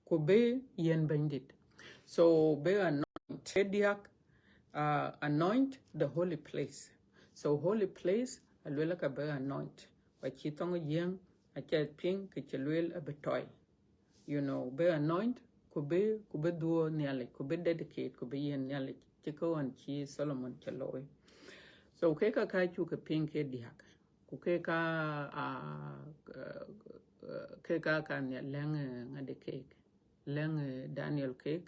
ku bï yiɛ̈n Bɛ̈nydït. So bï anoint, e diäk, ah, anoint the holy place. So holy place, aluel ka bï anoint. Ku acï thɔŋ Jiëŋ, acï piŋ ke cï lueel abï tɔi. You know, bï anoint, ku bï, ku bï dhuɔ̈ɔ̈r Nhialic, ku bï dedicate, ku bï yiɛ̈n Nhialic, cï ke ɣɔn cï Solomon cï looi. So ke ka ka cuk ke piŋ ke diäk. Ku ke ka, ah, eh, eh, ke ka ka Nhial lɛ̈ŋ, eh, ŋadi keek, lɛ̈ŋ, eh, Daniel keek,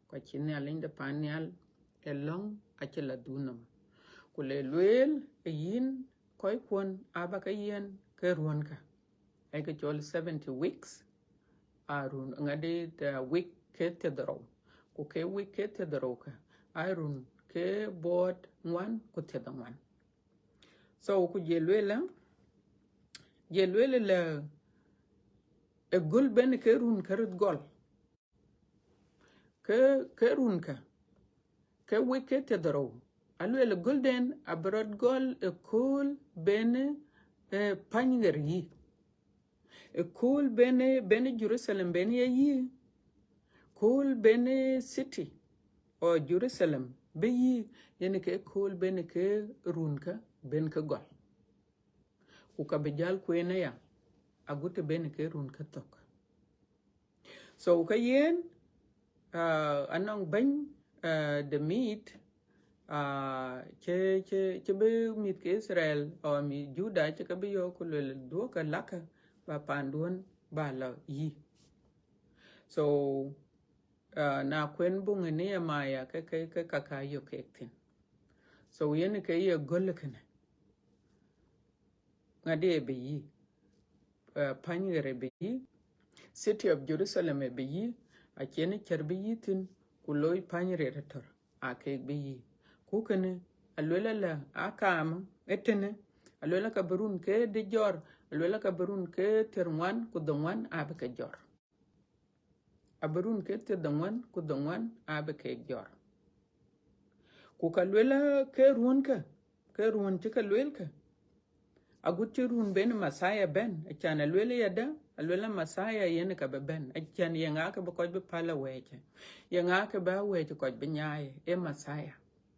ku acï Nhialic de pan nhial e lɔ̈ŋ acï la dhuk nɔm. Ku le lueel, e yïn kɔc kuɔn aba ke yiɛ̈n ke ruɔ̈nkä. Ee ke cɔl seventy weeks, a run ŋadi, eh, week ke thiërdhorou. Ku ke week ke thiërdhorou ke, a run ke buɔɔt ŋuan ku thiërdhoŋuan. So ku je lueel, je lueel lɛ, e göl ben ke run ke röt gɔl. Ke, ke run ke, ke week ke thiërdhorou, aluel göl den abï rɔt gɔl e kööl ben, eh, pany ɣer yï. E kööl ben, ben Jerusalem ben ye yï. Kööl ben city or Jerusalem bï yï, yen ke kööl ben ke run ke ben ke gɔl. Ku ka bï jäl kueen aya, agut të ben ke run ke thök. So ka yen, ah, anɔŋ bɛ̈ny, ah, de mïth, ah, cï, cï, cï bï mïth ke Israel, or mïth Juda, cï ke bï yɔ̈ɔ̈k ku luel, dhuɔ̈kkë, lakkë, ba panduɔ̈n ba la yï. So, ah, na kuen buŋ ë Nehemia ke, ke, ke ka ka yök kek thïn. So yen ke ye göl kënë. Ŋadi e bï yï? Eh, pany ɣer e bï yï? City of Jerusalem e bï yï? Acïn cär bï yï thïn, ku loi pany ɣer atɔ̈r, aa kek bï yï. Ku kënë, aluel ala, a kaam ëtënë, aluel ka bï run ke dï jɔr, aluel ka bï run ke thiërŋuan ku dhoŋuan abï ke jɔr. Abï run ke thiërdhoŋuan ku dhoŋuan abï kek jɔr. Ku ka luel ke ruɔ̈n ke, ke ruɔ̈n cï ke luel ke, agut cï run ben Messiah bɛ̈n, acan aluel yadë, aluel Messiah yen ka bï bɛ̈n, acan ye ŋa ke bï kɔc bï päl awɛ̈ɛ̈c, ye ŋa ke bï awɛ̈ɛ̈c kɔc bï nyaai, ee Messiah.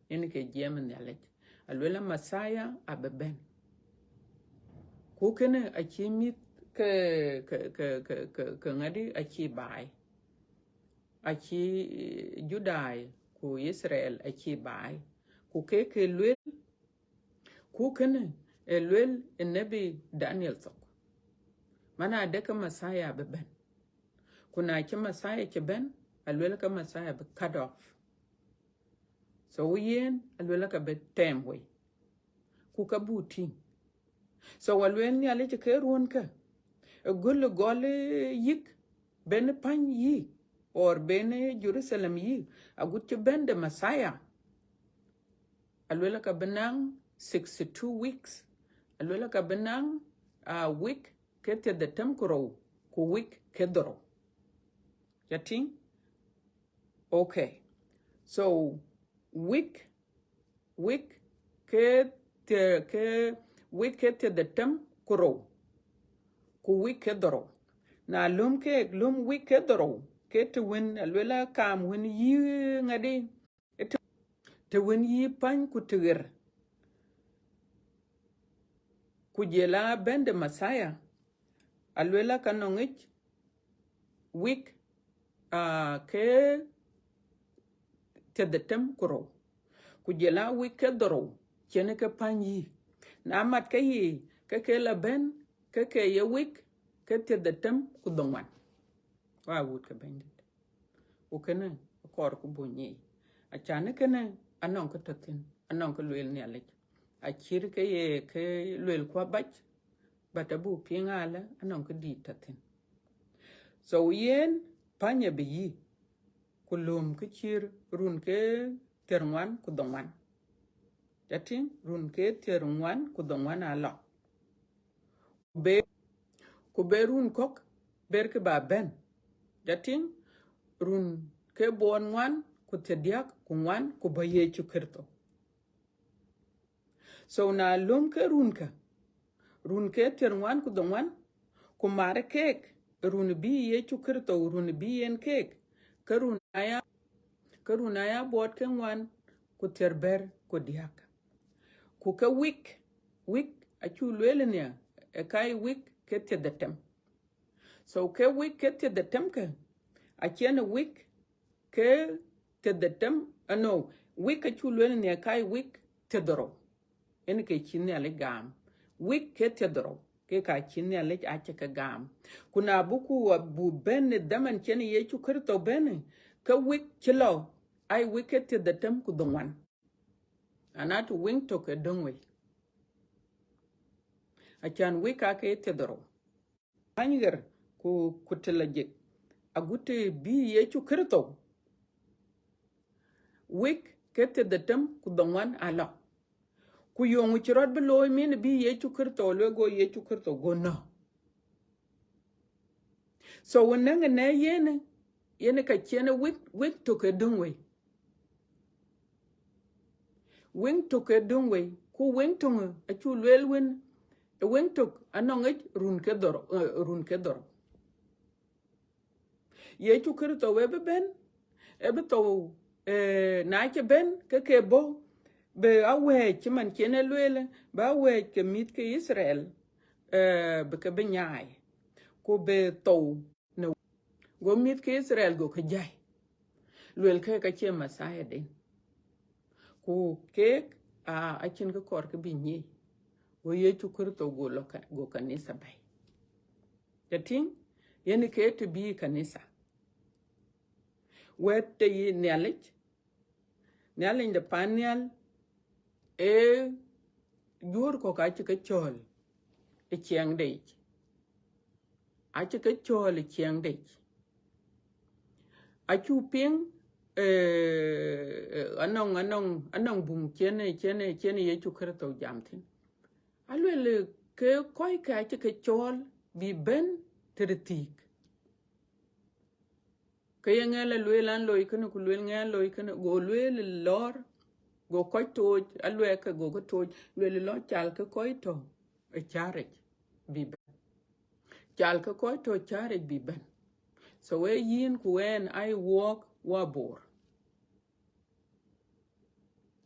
Yen ke jiɛɛm Nhialic. Aluel Messiah abï bɛ̈n. Ku kënë acï mïth ke, ke, ke, ke, ke, ke ŋadi acï baai. Acï, eh, Judai, ku Israel acï baai. Ku ke ke lueel, ku kënë ë lueel ë nebi Daniel thok. Man adë ke Messiah bï bɛ̈n. Ku na cï Messiah cï bɛ̈n, alueel ke Messiah bï cut off. So yen alueel ke bï tɛɛm wei. Ku ka buk tïŋ. So alueel Nhialic ke ruɔ̈n kë, ë gɔl gɔl yïk, bɛ̈n päny yï, or bɛ̈n Jerusalem yï, agut cï bɛ̈n de Messiah. Alueel ka bï naŋ sixty-two weeks. Alueel ka bï naŋ, uh, week ke thiërdhetem ku rou, ku week ke dhorou. Ca tïŋ? Okay. So week, week ke thie-, ke week ke thiërdhetem ku rou, ku week ke dhorou. Na löm ke, löm week ke dhorou, ke të wën alueel kaam wën yï ŋadi, të, të wën yï päny ku të ɣer, ku jɔl a bɛ̈n de Messiah, alueel ka nɔŋ yic week, uh, ke thiërdhetem ku rou, ku jɔl a week ke dhorou cïn ke päny yï. Na mat ke yï, ke ke la bɛ̈n, ke ke ye week ke thiërdhetem ku dhoŋuan. Wa wut ke Bɛ̈nydït. Ku kënë akɔɔr ku buk nyic. Acan kënë anɔŋ kë tɔ̈ thïn, anɔŋ kë lueel Nhialic. Acït ke ye kë lueel ku abac, but abuk piŋ alë anɔŋ kë dït tɔ̈ thïn. So yen päny abï yï, ku löm kë cït run ke thiërŋuan ku dhoŋuan. Ca tïŋ, run ke thiërŋuan ku dhoŋuan alɔ. Ku be, ku be run kɔ̈k ber kë ba bɛ̈n. Ca tïŋ, run ke buɔt ŋuan ku thiërdiäk ku ŋuan ku bɔ̈ Yecu Kërtho. So na löm ke run kë, run ke thiërŋuan ku dhoŋuan, ku mar keek run bï Yecu Kërtho, run bï yen keek, ke run aya, ke run aya buɔt ke ŋuan ku thiërbɛ̈t ku diäk. Ku ke week, week acuk lueel nia, ë ka ye week ke thiërdhetem. So ke week ke thiërdhetem kë, acïn week ke thiërdhetem, uh, no, week acuk lueel nia, ka ye week thiërdhorou. Yen ke cï Nhialic gam. Week ke thiërdhorou, ke ka cï Nhialic acï ke gam. Ku na buku, uh, buk bɛ̈n në dhaman cïn Yecu Kërtho bɛ̈n, ke week cï lɔ, aye week ke thiërdhetem ku dhoŋuan. Ana të week tök ë döŋ wei. Acan week aa ke thiërdhorou. Päny ɣer ku, ku të lɔ jik, agut të bï Yecu Kërtho, week ke thiërdhetem ku dhoŋuan alɔ. Ku yeŋö cï rɔt bï looi min bï Yecu Kërtho, lueel go Yecu Kërtho go nɔ̈k. So wën nɛŋ ënë yen, yen ka cïn week, week tök ë döŋ wei. Week tök ë döŋ wei, ku week töŋ acuk lueel wën, ë week tök anɔŋ yic run ke dhorou, eh, run ke dhorou. Yecu Kërtho ë bï bɛ̈n, ë bï thou, eh, na cï bɛ̈n ke ke bɔ̈, bï awɛ̈ɛ̈c cï man cïn e lueel, bï awɛ̈ɛ̈c ke mïth ke Yithriɛl, eh, bï ke bï nyaai, ku bï thou në, go mïth ke Yithriɛl go ke jai, lueel ke ka cie Messiah den. Ku keek, a, acïn kë kɔɔr kë bï nyic, go Yecu Kërtho go lɔ ka-, go kanitha bɛ̈i. Ca tïŋ, yen ke të bï kanitha. Wɛ̈t të yï Nhialic, Nhialic de pan nhial, ee juöör kɔ̈k acï ke cɔɔl ë ciɛɛŋde yic. Acï ke cɔɔl ë ciɛɛŋde yic. Acuk piŋ, eh, anɔŋ, anɔŋ, anɔŋ buŋ cïn, cïn, cïn Yecu Kërtho jam thïn. Alueel ke kɔc ke acï ke cɔɔl bï bɛ̈n tëde thiëëk. Ke ye ŋɛl alueel an loi kënë, ku lueel ŋɛl loi kënë, go lueel lɔɔr, go kɔc tooc, aluɛɛk ke go ke tooc, lueel lɔ cal ke kɔc tɔ̈ ë cäric bï bɛ̈n. Cal ke kɔc tɔ̈ cäric bï bɛ̈n. So ee yïn ku ɣɛn aa ye wɔɔk wa Bor.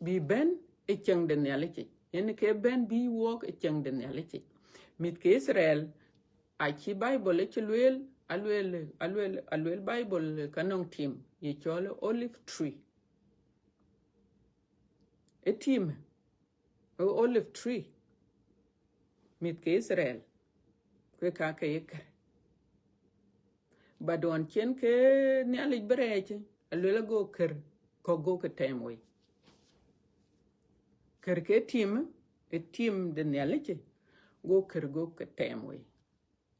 Bï bɛ̈n ë ciɛɛŋ de Nhialic yic. Yen ke bɛ̈n bï wɔɔk ë ciɛɛŋ de Nhialic yic. Mïth ke Yithriɛl, acï Bible ë cï lueel, alueel, alueel, alueel Bible ka nɔŋ tim ye cɔl olive tree. ë tim, ë olive tree, mïth ke Israel, ku ë ka ke ye kër. But ɣɔn cïn ke Nhialic bï rɛɛc, aluel, go kër kɔ̈k go ke tɛɛm wei. Kër ke tim, ë tim de Nhialic, go kër go ke tɛɛm wei.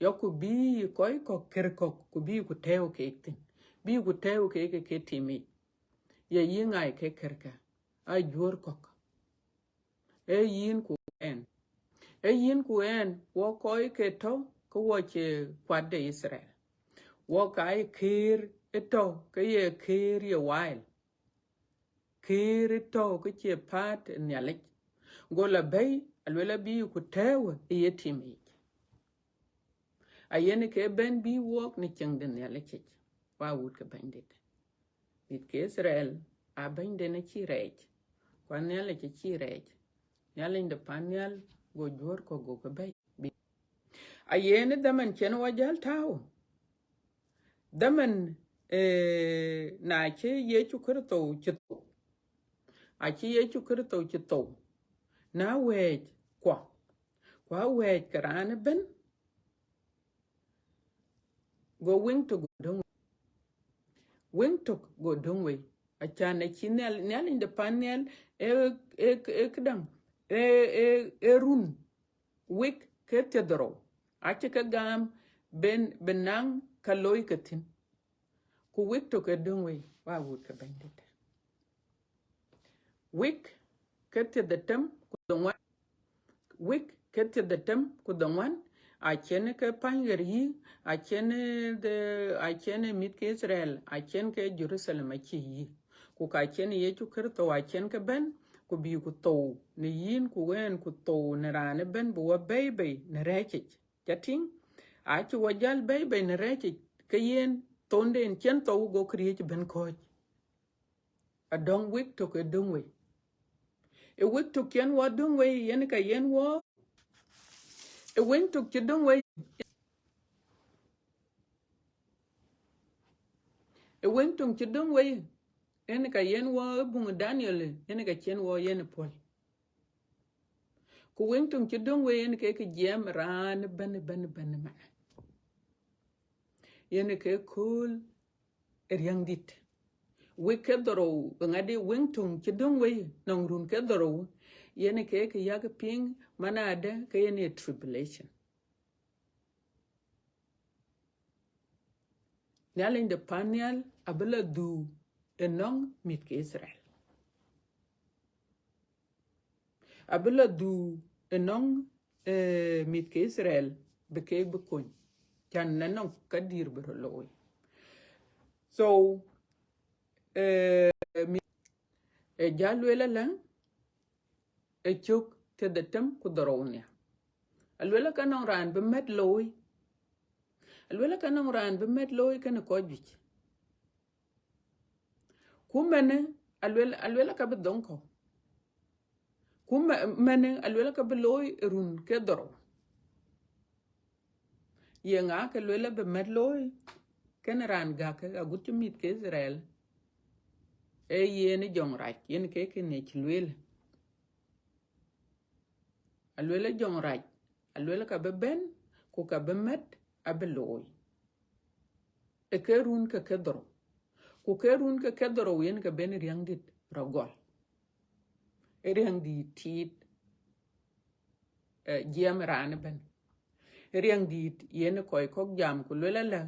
Ya ku bï kɔc kɔ̈k kër kɔ̈k, ku bï ku tɛ̈ɛ̈u keek thïn, bï ku tɛ̈ɛ̈u keek ke tim yic. Ye yï ŋai ke kër kë, a juöör kɔ̈k. Ee yïn ku ɣɛn. Ee yïn ku ɣɛn, wɔ kɔc ke tɔ̈ ke wɔ cie kuat de Israel. Wɔ ka ye kër ë tɔ̈ ke ye kër ye wail. Kër ë tɔ̈ ke cie päät ë Nhialic. Go la bɛ̈i, aluel, abï ku tɛ̈ɛ̈u ë ye tim yic. Ayen ke bɛ̈n bï wɔɔk në cieŋ de Nhialic yic, wa wut ke Bɛ̈nydït. Mïth ke Israel, a Bɛ̈nyden acï rɛɛc, ku a Nhialic acï rɛɛc. Nhialic de pan nhial go juöör kɔ̈k go ke bɛ̈i. Ayen ë dhaman cïn wɔ jäl tääu. Dhaman, eh, na cï Yecu Kërtho cï thou, acï Yecu Kërtho cï thou, na wɛ̈ɛ̈c kuɔ, ku awɛ̈ɛ̈c ke raan ëbɛ̈n, go wëŋ tök go döŋ wei. Wëŋ tök go döŋ wei. Acan acï Nhial-, Nhialic de pan nhial ë, ë, ë këdäŋ, ë, ë, ë run wik ke thiërdhorou. Acï ke gam ben, bï naŋ ka looi ke thïn. Ku wik tök ë döŋ wei, wa wut ke Bɛ̈nydït. Wik ke thiërdhetem ku dhoŋuan, wik ke thiërdhetem ku dhoŋuan, acïn ke pany ɣer yï, acïn de, acïn mïth ke Israel, acïn ke Jerusalem acï yï. Ku ka cïn Yecu Kërtho acïn ke bɛ̈n, ku bï ku thou në yïn ku ɣɛn, ku thou në raan ëbɛ̈n, bï wɔ bɛ̈i bei në rɛ̈ɛ̈c yic. Ca tïŋ? Acï wɔ jäl bɛ̈i bei në rɛ̈ɛ̈c yic, ke yen thounden cïn thou go këriëëc bɛ̈n kɔ̈ɔ̈c. Adɔŋ wik tök ë döŋ wei. Ë wik tök cïn wɔ döŋ wei, yen ka yen wɔ, ë wëŋ tök cï döŋ wei. Ë wëŋ töŋ cï döŋ wei, yen ka yen wɔ ë buŋ Daniel, yen ka cïn wɔ yen puɔl. Ku wëŋ töŋ cï döŋ wei, yen ke kë jiɛɛm raan ëbɛ̈n, ëbɛ̈n, ëbɛ̈n ëmɛn. Yen ke kööl ë riäŋdït. Wik ke dhorou, ë ŋadï wëŋ töŋ cï döŋ wei, nɔŋ run ke dhorou, yen ke kë yak piŋ, man adë ke yen ye tribulation. Nhialic de pan nhial abï la dhuu ënɔŋ mïth ke Israel. Abï la dhuu ënɔŋ, eh, mïth ke Israel bï keek bï kony. Can na nɔŋ ka dïïr bï rɔt looi. So, eh, mi-, eh, ja lueel alä, ë cök thiërdhetem ku dhorou nhial. Aluel ka nɔŋ raan bï mɛt looi. Aluel ka nɔŋ raan bï mɛt looi kenë kɔc juëc. Ku mënë, aluel, aluel ka bï dhoŋ kɔ̈u. Ku më-, mënë, aluel ka bï looi ë run ke dhorou. Ye ŋa ke luel abï mɛt looi kenë raan gäk ke agut cï mïth ke Israel? Ee yen ë jɔŋrac, yen ke kën ë cï lueel. Aluel ë jɔŋrac, aluel ka bï bɛ̈n, ku ka bï mɛt abï looi. Ë ke run ke ke dhorou. Ku ke run ke ke dhorou yen ke ben riäŋdït rɔt gɔl. Ë riäŋdït tiit, eh, jiɛɛm raan ëbɛ̈n. Ë riäŋdït yen kɔc kɔ̈k jam ku luel alä,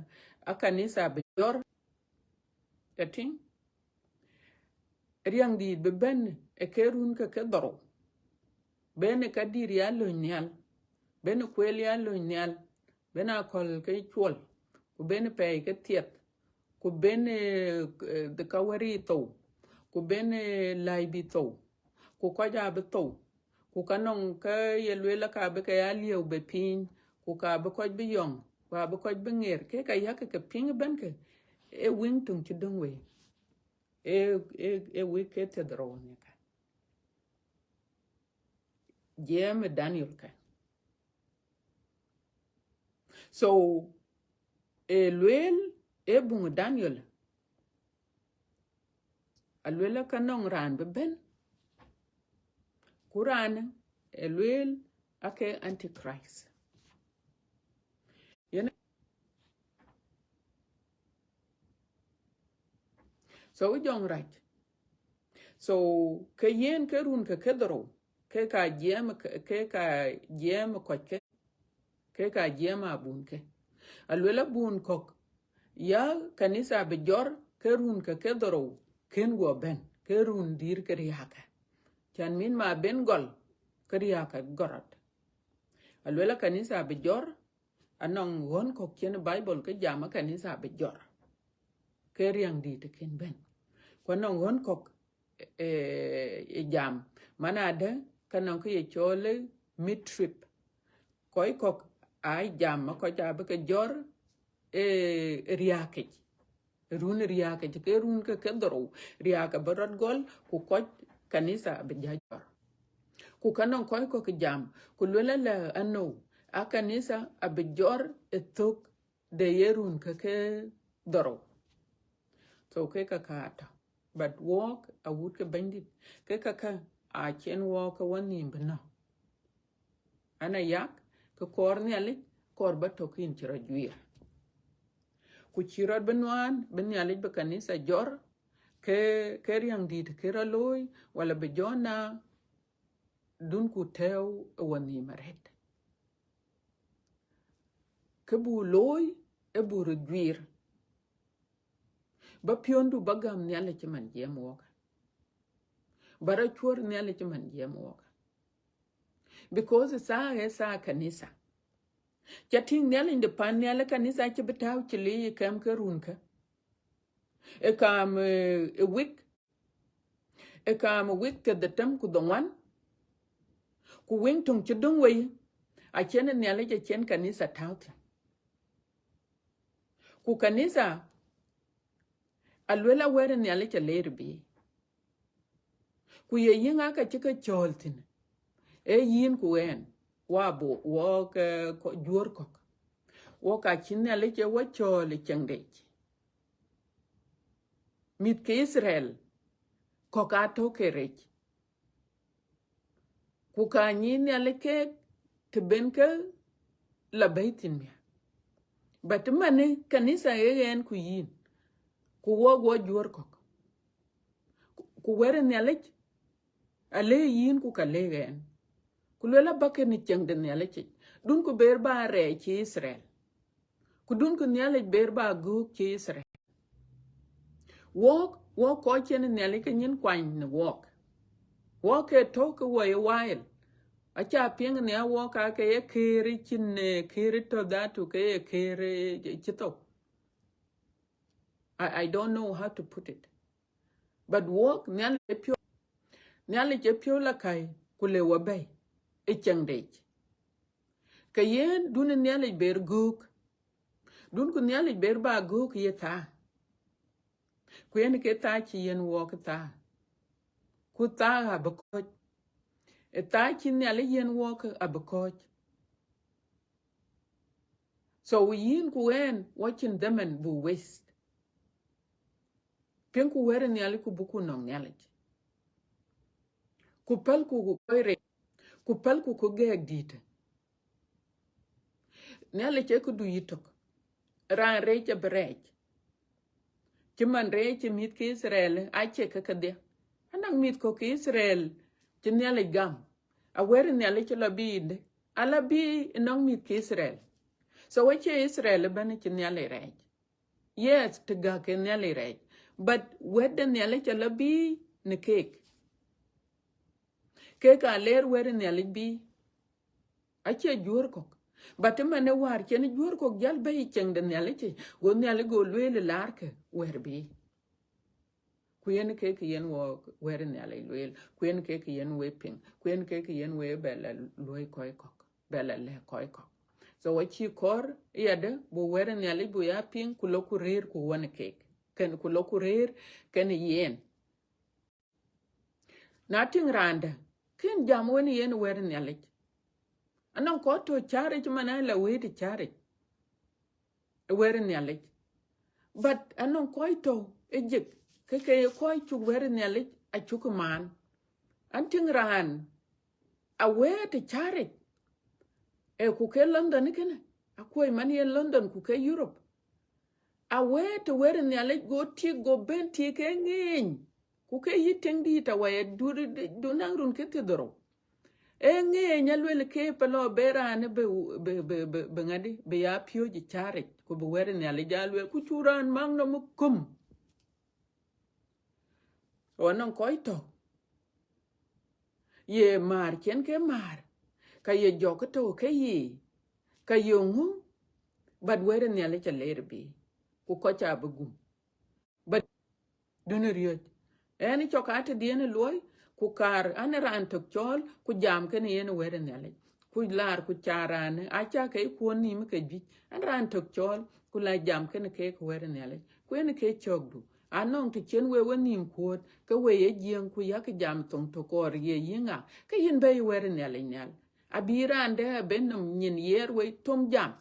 a kanitha bï jɔr. Ca tïŋ? Riäŋdït bï bɛ̈n ë ke run ke ke dhorou. Ben ë ka dïïr ya löny nhial. Ben ë kueel ya löny nhial. Ben akɔ̈l ke cuɔl. Ku ben ë pɛɛi ke thiɛth. Ku ben, eh, eh, ka wär thou. Ku ben, eh, läi bï thou. Ku kɔc abï thou. Ku ka nɔŋ ke ye lueel ka bï ke ya liëu be piny. Ku ka bï kɔc bï yɔŋ. Ku abï kɔc bï ŋeer. Ke ka yak ke piŋ ëbɛ̈n ke, ë wëŋ töŋ cï döŋ wei. Ë, ë, ë wik ke thiërdhorou nhial ka. Jiɛɛm ë Daniel ka. So, ë lueel ë buŋ Daniel, aluel ka nɔŋ raan bï bɛ̈n, Ku raan ë lueel ake antichrist. Yen, so jɔŋ rac. So ke yen ke run ke kedhorou, ke ka jiɛɛm, ke ka jiɛɛm kɔc ke, ke ka jiɛɛm abun ke. Aluel abun kɔ̈k, ya kanitha bï jɔr ke run ke kedhorou kën guɔ bɛ̈n, ke run dïr ke riääkë. Can min ma ben gɔl, ke riääkë gɔrɔt. Aluel kanitha bï jɔr, anɔŋ ɣɔn kɔ̈k cïn Bible ke jam kanitha bï jɔr, ke riäŋ dït kën bɛ̈n. Ku anɔŋ ɣɔn kɔ̈k, eh, eh, jam, man adë, ka nɔŋ kë ye cɔl mid trib. Kɔc kɔ̈k aa jam, ma kɔc abï ke jɔr, eh, riääkic. Run riääkic, ke run ke kedhorou, riääk abï rɔt gɔl, ku kɔc kanitha abï ja jɔr. Ku ka nɔŋ kɔc kɔ̈k jam, ku luel alɛ anou, a kanitha abï jɔr ë thök de ye run ke kedhorou. So ke ka ka atɔ̈. But wɔɔk awut ke Bɛ̈nydït, ke ka ka acïn wɔɔk ke wɔ nhïïm bï nɔ̈k. Ana yak, ke kɔɔr Nhialic, kɔɔr ba tök yïn cï rɔt juiir. Ku cï rɔt bï nuaan, bï Nhialic bï kanitha jɔr, ke, ke riäŋ dït ke rɔt looi, wala bï jɔ na, dunku tɛ̈ɛ̈u ë wɔ nhïïm arëët. Kë bu looi, ë bu rɔt juiir. Ba piɔ̈ndu ba gäm Nhialic cï man jiɛɛm wɔɔk. Ba rɔt cuɔ̈r Nhialic cï man jiɛɛm wɔɔk. Because thaa ë thaa kanitha. Ca tïŋ Nhialic de pan nhial ë kanitha cï bï tääu cï lëi ë kɛm ke run kë. Ë kaam, eh, ë wik, ë kaam ë wik thiërdhetem ku dhoŋuan, ku wëŋ töŋ cï döŋ wei, acïn Nhialic acïn kanitha tääu thïn. Ku kanitha aluel awɛ̈t Nhialic aler bï. Ku ye yïŋa ka cï ke cɔɔl thïn? Ee yïn ku ɣɛn, wa bɔ̈, wɔɔk, eh, kɔ-, juöör kɔ̈k. Wɔɔk acï Nhialic ë wɔ cɔɔl ë ciɛɛŋde yic. Mïth ke Itharel kɔ̈k aa tɔ̈ ke rec. Ku ka nyic Nhialic keek të ben ke la bɛ̈i thïn miäk. But manë kanitha ë ɣɛn ku yïn, ku wɔɔk wɔ juöör kɔ̈k. Ku, ku wɛ̈t Nhialic, alëë yïn ku ka lëë ɣɛn. Ku luel abä kën ë ciɛɛŋ de Nhialic yic. Dunku ber ba rɛɛc cï Itharel. Ku dunku Nhialic ber ba göök cï Itharel. Wɔɔk, wɔɔk kɔc cïn Nhialic ke nyin kuany në wɔɔk. Wɔɔk ke tɔ̈ ke wɔ ye wail. Aca piŋ në wɔɔk aa ke ye këër cïn, eh, këër tɔ̈ dhatu ke ye këër, eh, cï thou. I, I don't know how to put it. But wɔɔk, Nhialic ë piɔ̈u, Nhialic ë piɔ̈u la käi, ku le wɔ bɛ̈i ë ciɛɛŋde yic. Ke yen dun Nhialic ber göök. Dunku Nhialic ber ba göök ye thaa. Ku yen ke thaa cï yen wɔɔk thaa. Ku thaa abï kɔ̈ɔ̈c. Ë thaa cï Nhialic yen wɔɔk abï kɔ̈ɔ̈c. So yïn ku ɣɛn, wɔ cïn dhaman bu waste. Piŋku wɛ̈t Nhialic ku buku nɔŋ Nhialic. Ku pälku ku kɔc rec, ku pälku ku gɛɛk dïïtë. Nhialic ee këdu yïtök. Raan rec abï rɛɛc. Cï man rɛɛc cï mïth ke Itharel, acie ke kedhie. Anɔŋ mïth kɔ̈k ke Itharel cï Nhialic gam. Awɛ̈t Nhialic cï lɔ bï yïndë. Ala bï nɔŋ mïth ke Itharel. So acie Itharel ëbɛ̈n cï Nhialic rɛɛc. Yes, të gäk ke Nhialic rɛɛc. But wɛ̈t de Nhialic ala bï në keek. Keek aa leer wɛ̈t Nhialic bï. Acie juöör kɔ̈k. But ëmën ë wäär cïn juöör kɔ̈k jäl bɛ̈i ciɛɛŋ de Nhialic yic, go Nhialic go lueel ë laarkë wɛ̈t bï. Ku yen kek yen wɔ wɛ̈t Nhialic lueel, ku yen kek yen we piŋ, ku yen kek yen we bɛ la luɔ̈i kɔc kɔ̈k, bɛ la lɛ̈k kɔc kɔ̈k. So acï kɔɔr yadë bu wɛ̈t Nhialic bu ya piŋ, ku lɔku rëër ku wën keek. Kën ku lɔku rëër kën yen. Na tïŋ raan dɛ̈, kën jam wën yen wɛ̈t Nhialic. Anɔŋ kɔc tɔ̈ cääric man aa la wëët ë cääric ë wɛ̈t Nhialic. But anɔŋ kɔc tɔ̈ ë jik, ke ke ye kɔc cuk wɛ̈t Nhialic acuk maan. An tïŋ raan Awëët të cäric, ee ku ke London kënë, akuɔ̈c man yen London ku ke Europe. Awëët të wɛ̈t Nhialic go tik, go bɛ̈n tik ke ŋeeny. Ku ke yï tiŋ dït awai, du, du, du naŋ run ke thiërdhorou. Ee ŋeeny aluel ke pe lɔ be raan bï, bï, bï, bï, bï ŋadï, bï ya piööc ë cäric, ku bï wɛ̈t Nhialic ja luel, ku cuk raan mak nɔm ë kum. Ɣɔn nɔŋ kɔc tɔ̈, ye määr cïn ke määr, ka ye jɔk tɔ̈ ke ye, ka ye ŋö, but wɛ̈t Nhialic aleer bï, ku kɔc abï gum. But dunë riɔ̈c. Ɛn cɔk atëdiɛn luɔi, ku kaar an raan tök cɔɔl, ku jam kënë yen wɛ̈t Nhialic. Ku laar ku caar raan, aca ke kuɔ̈n nïïm ke juëc, an raan tök cɔɔl, ku la jam kënë ke wɛ̈t Nhialic. Ku yen ke cɔ̈kdu. Anɔŋ të cïn we we nïïm kuɔ̈t, ke we ye Jiëŋ ku yak jam thoŋ tök kɔɔr ye yïŋa, ke yïn bɛ̈i wɛ̈t Nhialic nhial. Abï raan dɛ̈ abï nɔm nyin yer wei thom jam.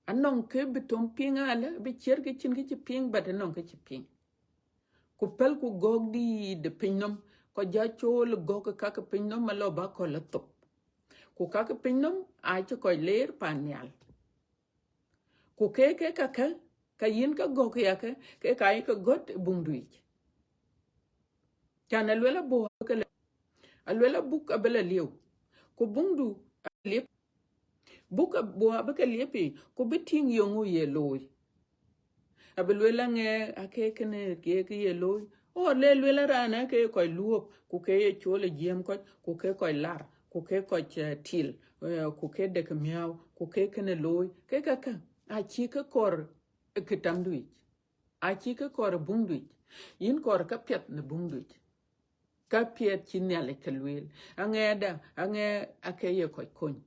Anɔŋ kë bï thom piŋ alë, bï ciɛ̈t ke cïn kë cï piŋ, but anɔŋ kë cï piŋ. Ku pälku gɔ̈k dïït de piny nɔm, kɔc ja cool gɔ̈k ë kak piny nɔm alɔ ba kɔl athop. Ku kak piny nɔm acï kɔc leer pan nhial. Ku ke, ke kakë, ka yïn ke gɔ̈k yakë, ke ka yï ke gɔ̈t ë buŋdu yic. Can aluel abuk abï ke la, aluel abuk abï la lieu. Ku buŋdu abï liep. Buk abuk abï ke liep yic, ku bï tïŋ yeŋö ye looi. Abï luel aŋɛ ake kënë ke, ke ye looi. Or le luel raan ake kɔc luɔp, ku ke ye cool ë jiɛɛm kɔc, ku ke kɔc lar, ku ke kɔc, eh, til, eh, ku ke dek miäu, ku ke kënë looi. Ke kakë, acï ke kɔɔr ë këtamdu yic. Acï ke kɔɔr ë buŋdu yic. Yïn kɔɔr ka piɛth në buŋdu yic. Ka piɛth cï Nhialic ke lueel. Aŋɛɛda, aŋɛɛ ake ye kɔc kony.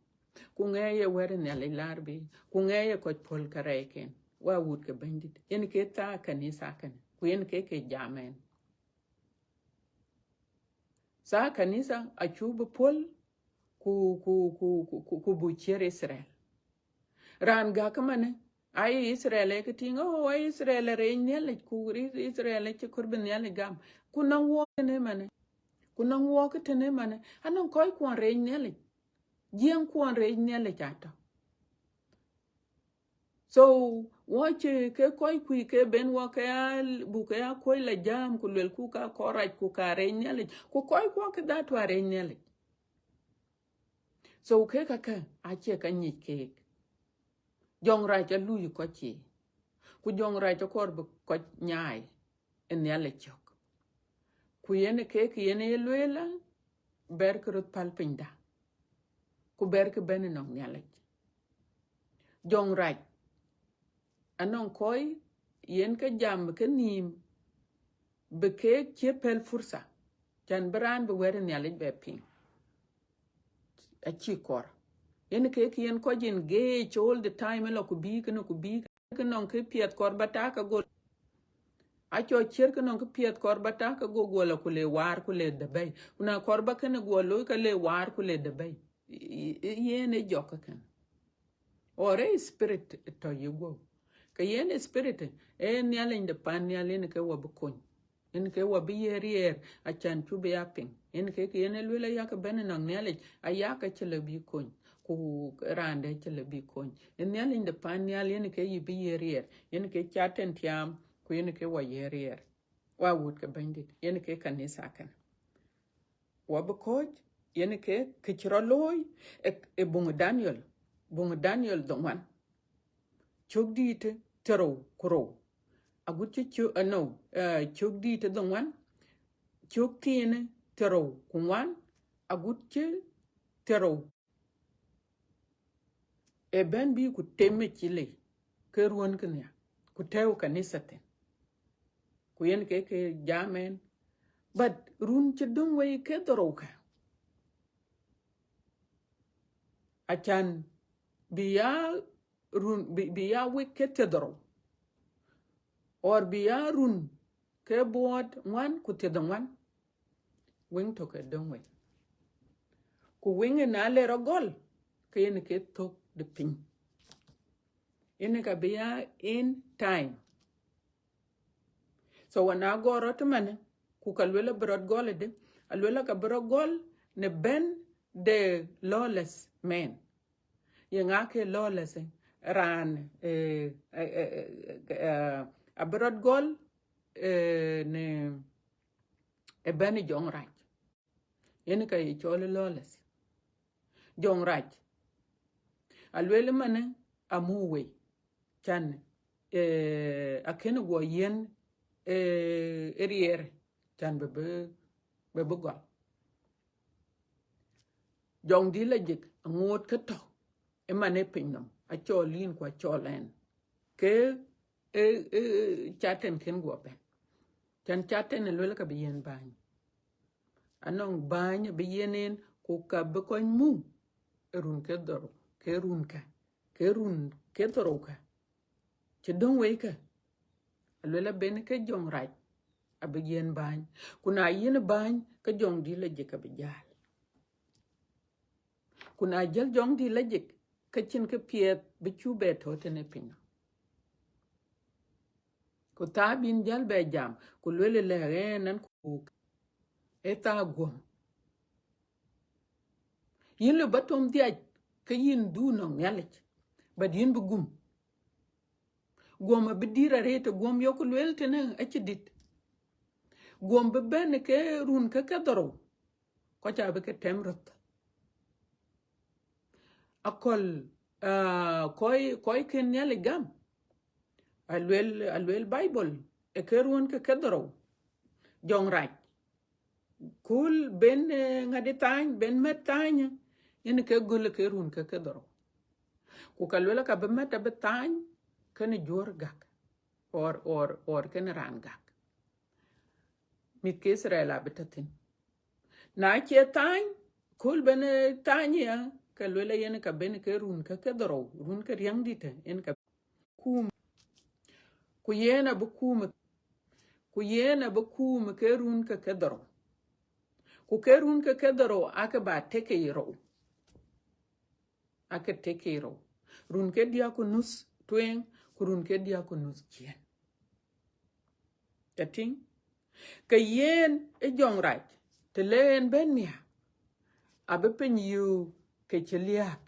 Ku ŋɛɛ ye wɛ̈t Nhialic laar bï. Ku ŋɛɛ ye kɔc puɔ̈l kärɛcken. Wa wut ke Bɛ̈nydït. Yen ke thaa kanitha kënë. Ku yen ke ke jam ɛn. Thaa kanitha acuk bï puɔ̈l ku, ku, ku, ku, ku, ku buk ciɛ̈t Israel. Raan gäk ëmanë, aye Israel ë ke tïŋ, oh, aye Israel ë reec Nhialic, ku ri-, Israel acï kɔɔr bï Nhialic gam. Ku nɔŋ wɔɔk tënë manë. Ku nɔŋ wɔɔk tënë manë. Anɔŋ kɔc kuɔn reec Nhialic. Jiɛɛŋ kuɔn reec Nhialic atɔ̈. So, wɔ cï ke kɔc kuc ke ben wɔ ke ya, buk ke ya kuɔ̈c la jam, ku luelku ka kɔɔr rac, ku ka reec Nhialic. Ku kɔc kuɔ ke that wa reec Nhialic. So ke kakë acie ka nyic keek. Jɔŋrac alui kɔc cie. Ku jɔŋrac akɔɔr bï kɔc nyaai ë Nhialic cök. Ku yen keek yen ye lueel, bɛ̈rkï röt päl pinyda. Ku bɛ̈rkï bɛ̈n ënɔŋ Nhialic. Jɔŋrac, anɔŋ kɔc yen ke jam ke nïïm, bï keek cie pɛ̈l fursa, can bï raan bï wɛ̈t Nhialic bɛ piŋ. Acï kɔɔr. Yen keek yen kɔc engage all the time, ëlɔ ku bï kënë ku bï kënë, nɔŋ kë piɛth kɔɔr ba tak agol. Acɔ ciɛ̈t ke nɔŋ kë piɛth kɔɔr ba tak ago guɔ la ku le waar ku le Dubai. Ku na kɔɔr ba kënë guɔ looi ka le waar ku le Dubai. I, i, i, yen ë jɔk ke kën. Or ë spirit tɔ̈ yï guɔ̈p. Ke yen ë spirit, ë Nhialic de pan nhial yen ke wɔ bï kony. Yen ke wɔ bï ye riɛɛr, acan cuk bï ya piŋ. Yen ke, ke yen ë luel ayak bɛ̈n ënɔŋ Nhialic, ayak acï lɔ bï kony. Ku raan dɛ̈ acï lɔ bï kony. Ë Nhialic de pan nhial yen ke yï bï ye riɛɛr. Yen ke ca tɛn tiaam, ku yen ke wɔ ye riɛɛr. Wa wut ke Bɛ̈nydït, yen ke kanitha kënë. Wa bï kɔ̈ɔ̈c, yen ke kë cï rɔt looi ë, ë buŋ Daniel, buŋ Daniel dhoŋuan. Cök dïïtë thiërrou ku rou. Agut cï cö-, eh, no, eh, cök dïïtë dhoŋuan, cök thiinë thiërrou ku ŋuan, agut cï thiërrou. Ë bɛ̈n bï ku tem ë cï lei, ke ruɔ̈n kënhia, ku tɛ̈ɛ̈u kanitha thïn. Ku yen ke, ke jam ɛn. But run cï döŋ wei ke dhorou kë. Acan bï ya run, bï, bï ya wik ke thiërdhorou. Or bï ya run ke buɔɔt ŋuan ku thiërdhoŋuan. Wëŋ tök ë döŋ wei. Ku wëŋ ë na le rɔt gɔl, ke yen ke thök de piny. Yen ka bï ya end time. So, wën a gɔɔr rɔt ëmënë, ku ka luel abï rɔt gɔl ëdë, aluel ka bï rɔt gɔl në bɛ̈n de lawless men. Ye ŋa ke lawless? Raan, eh, eh, eh, eh, eh, abï rɔt gɔl, eh, në ë bɛ̈n jɔŋrac. Yen ka ye cɔl lawless. Jɔŋrac. Aluel manë amuk wei. Can, eh, akën guɔ yiën, eh, ë riɛɛr, can bï, bï, bï, bï gɔl. Jɔŋdït lajik aŋoot ke tɔ̈ ë man ë piny nɔm, acɔl yïn ku acɔl ɛn. Ke, eh, eh, Catan kën guɔ bɛ̈n. Can Catan ë luel ka bï yiën bäny. Anɔŋ bäny abï yiën en, ku ka bï kɔc muk ë run ke dhorou, ke run ka, ke run ke dhorou ka. Cï döŋ wei kë, aluel abɛ̈n ke jɔŋrac abï yiën bäny. Ku na yiën bäny, ke jɔŋdït lajik abï jäl. Ku na jäl jɔŋdït lajik, ke cïn kë piɛth bï cuk bɛ tɔ̈ tënë piny nɔm. Ku thaa bïn jäl bɛ jam, ku luel lɛ̈k ɛn, ɛn ku ë thaa guɔ̈m. Yïn lëu ba tom dhiac, ke yïn dhuk nɔŋ Nhialic, but yïn bï gum. Guɔ̈m abï dït arëët, guɔ̈m yok lueel tënë acï dït. Guɔ̈m bï bɛ̈n ke run ke ke dhorou, kɔc abï ke tɛm röth. Akɔ̈l, ah, kɔc, kɔc kën Nhialic gam. Aluel, aluel Bible, ë ke run ke ke dhorou, jɔŋrac. Kööl ben, eh, ŋadï thany, ben mɛt thany, yen ke göl ke run ke ke dhorou. Ku ka luel ka bï mɛt abï thany, kënë juɔ̈r gäk, or, or, or kënë raan gäk. Mïth ke Itharel abï tɔ̈ thïn. Na cie thany, kööl ben, eh, thany ya, ka luel yen ka ben ke run ke ke dhorou, run ke riäŋdït, yen ka kum. Ku yen abï kum, ku yen abï kum ke run ke ke dhorou. Ku ke run ke ke dhorou aake ba tek ke ye rou. Aake tek ke ye rou. Run ke diäk ku nuth tueŋ, ku run ke diäk ku nuth ciëën. Ca tïŋ? Ke yen ë jɔŋrac, të le en bɛ̈n miäk, abï piny yök ke cï liääp.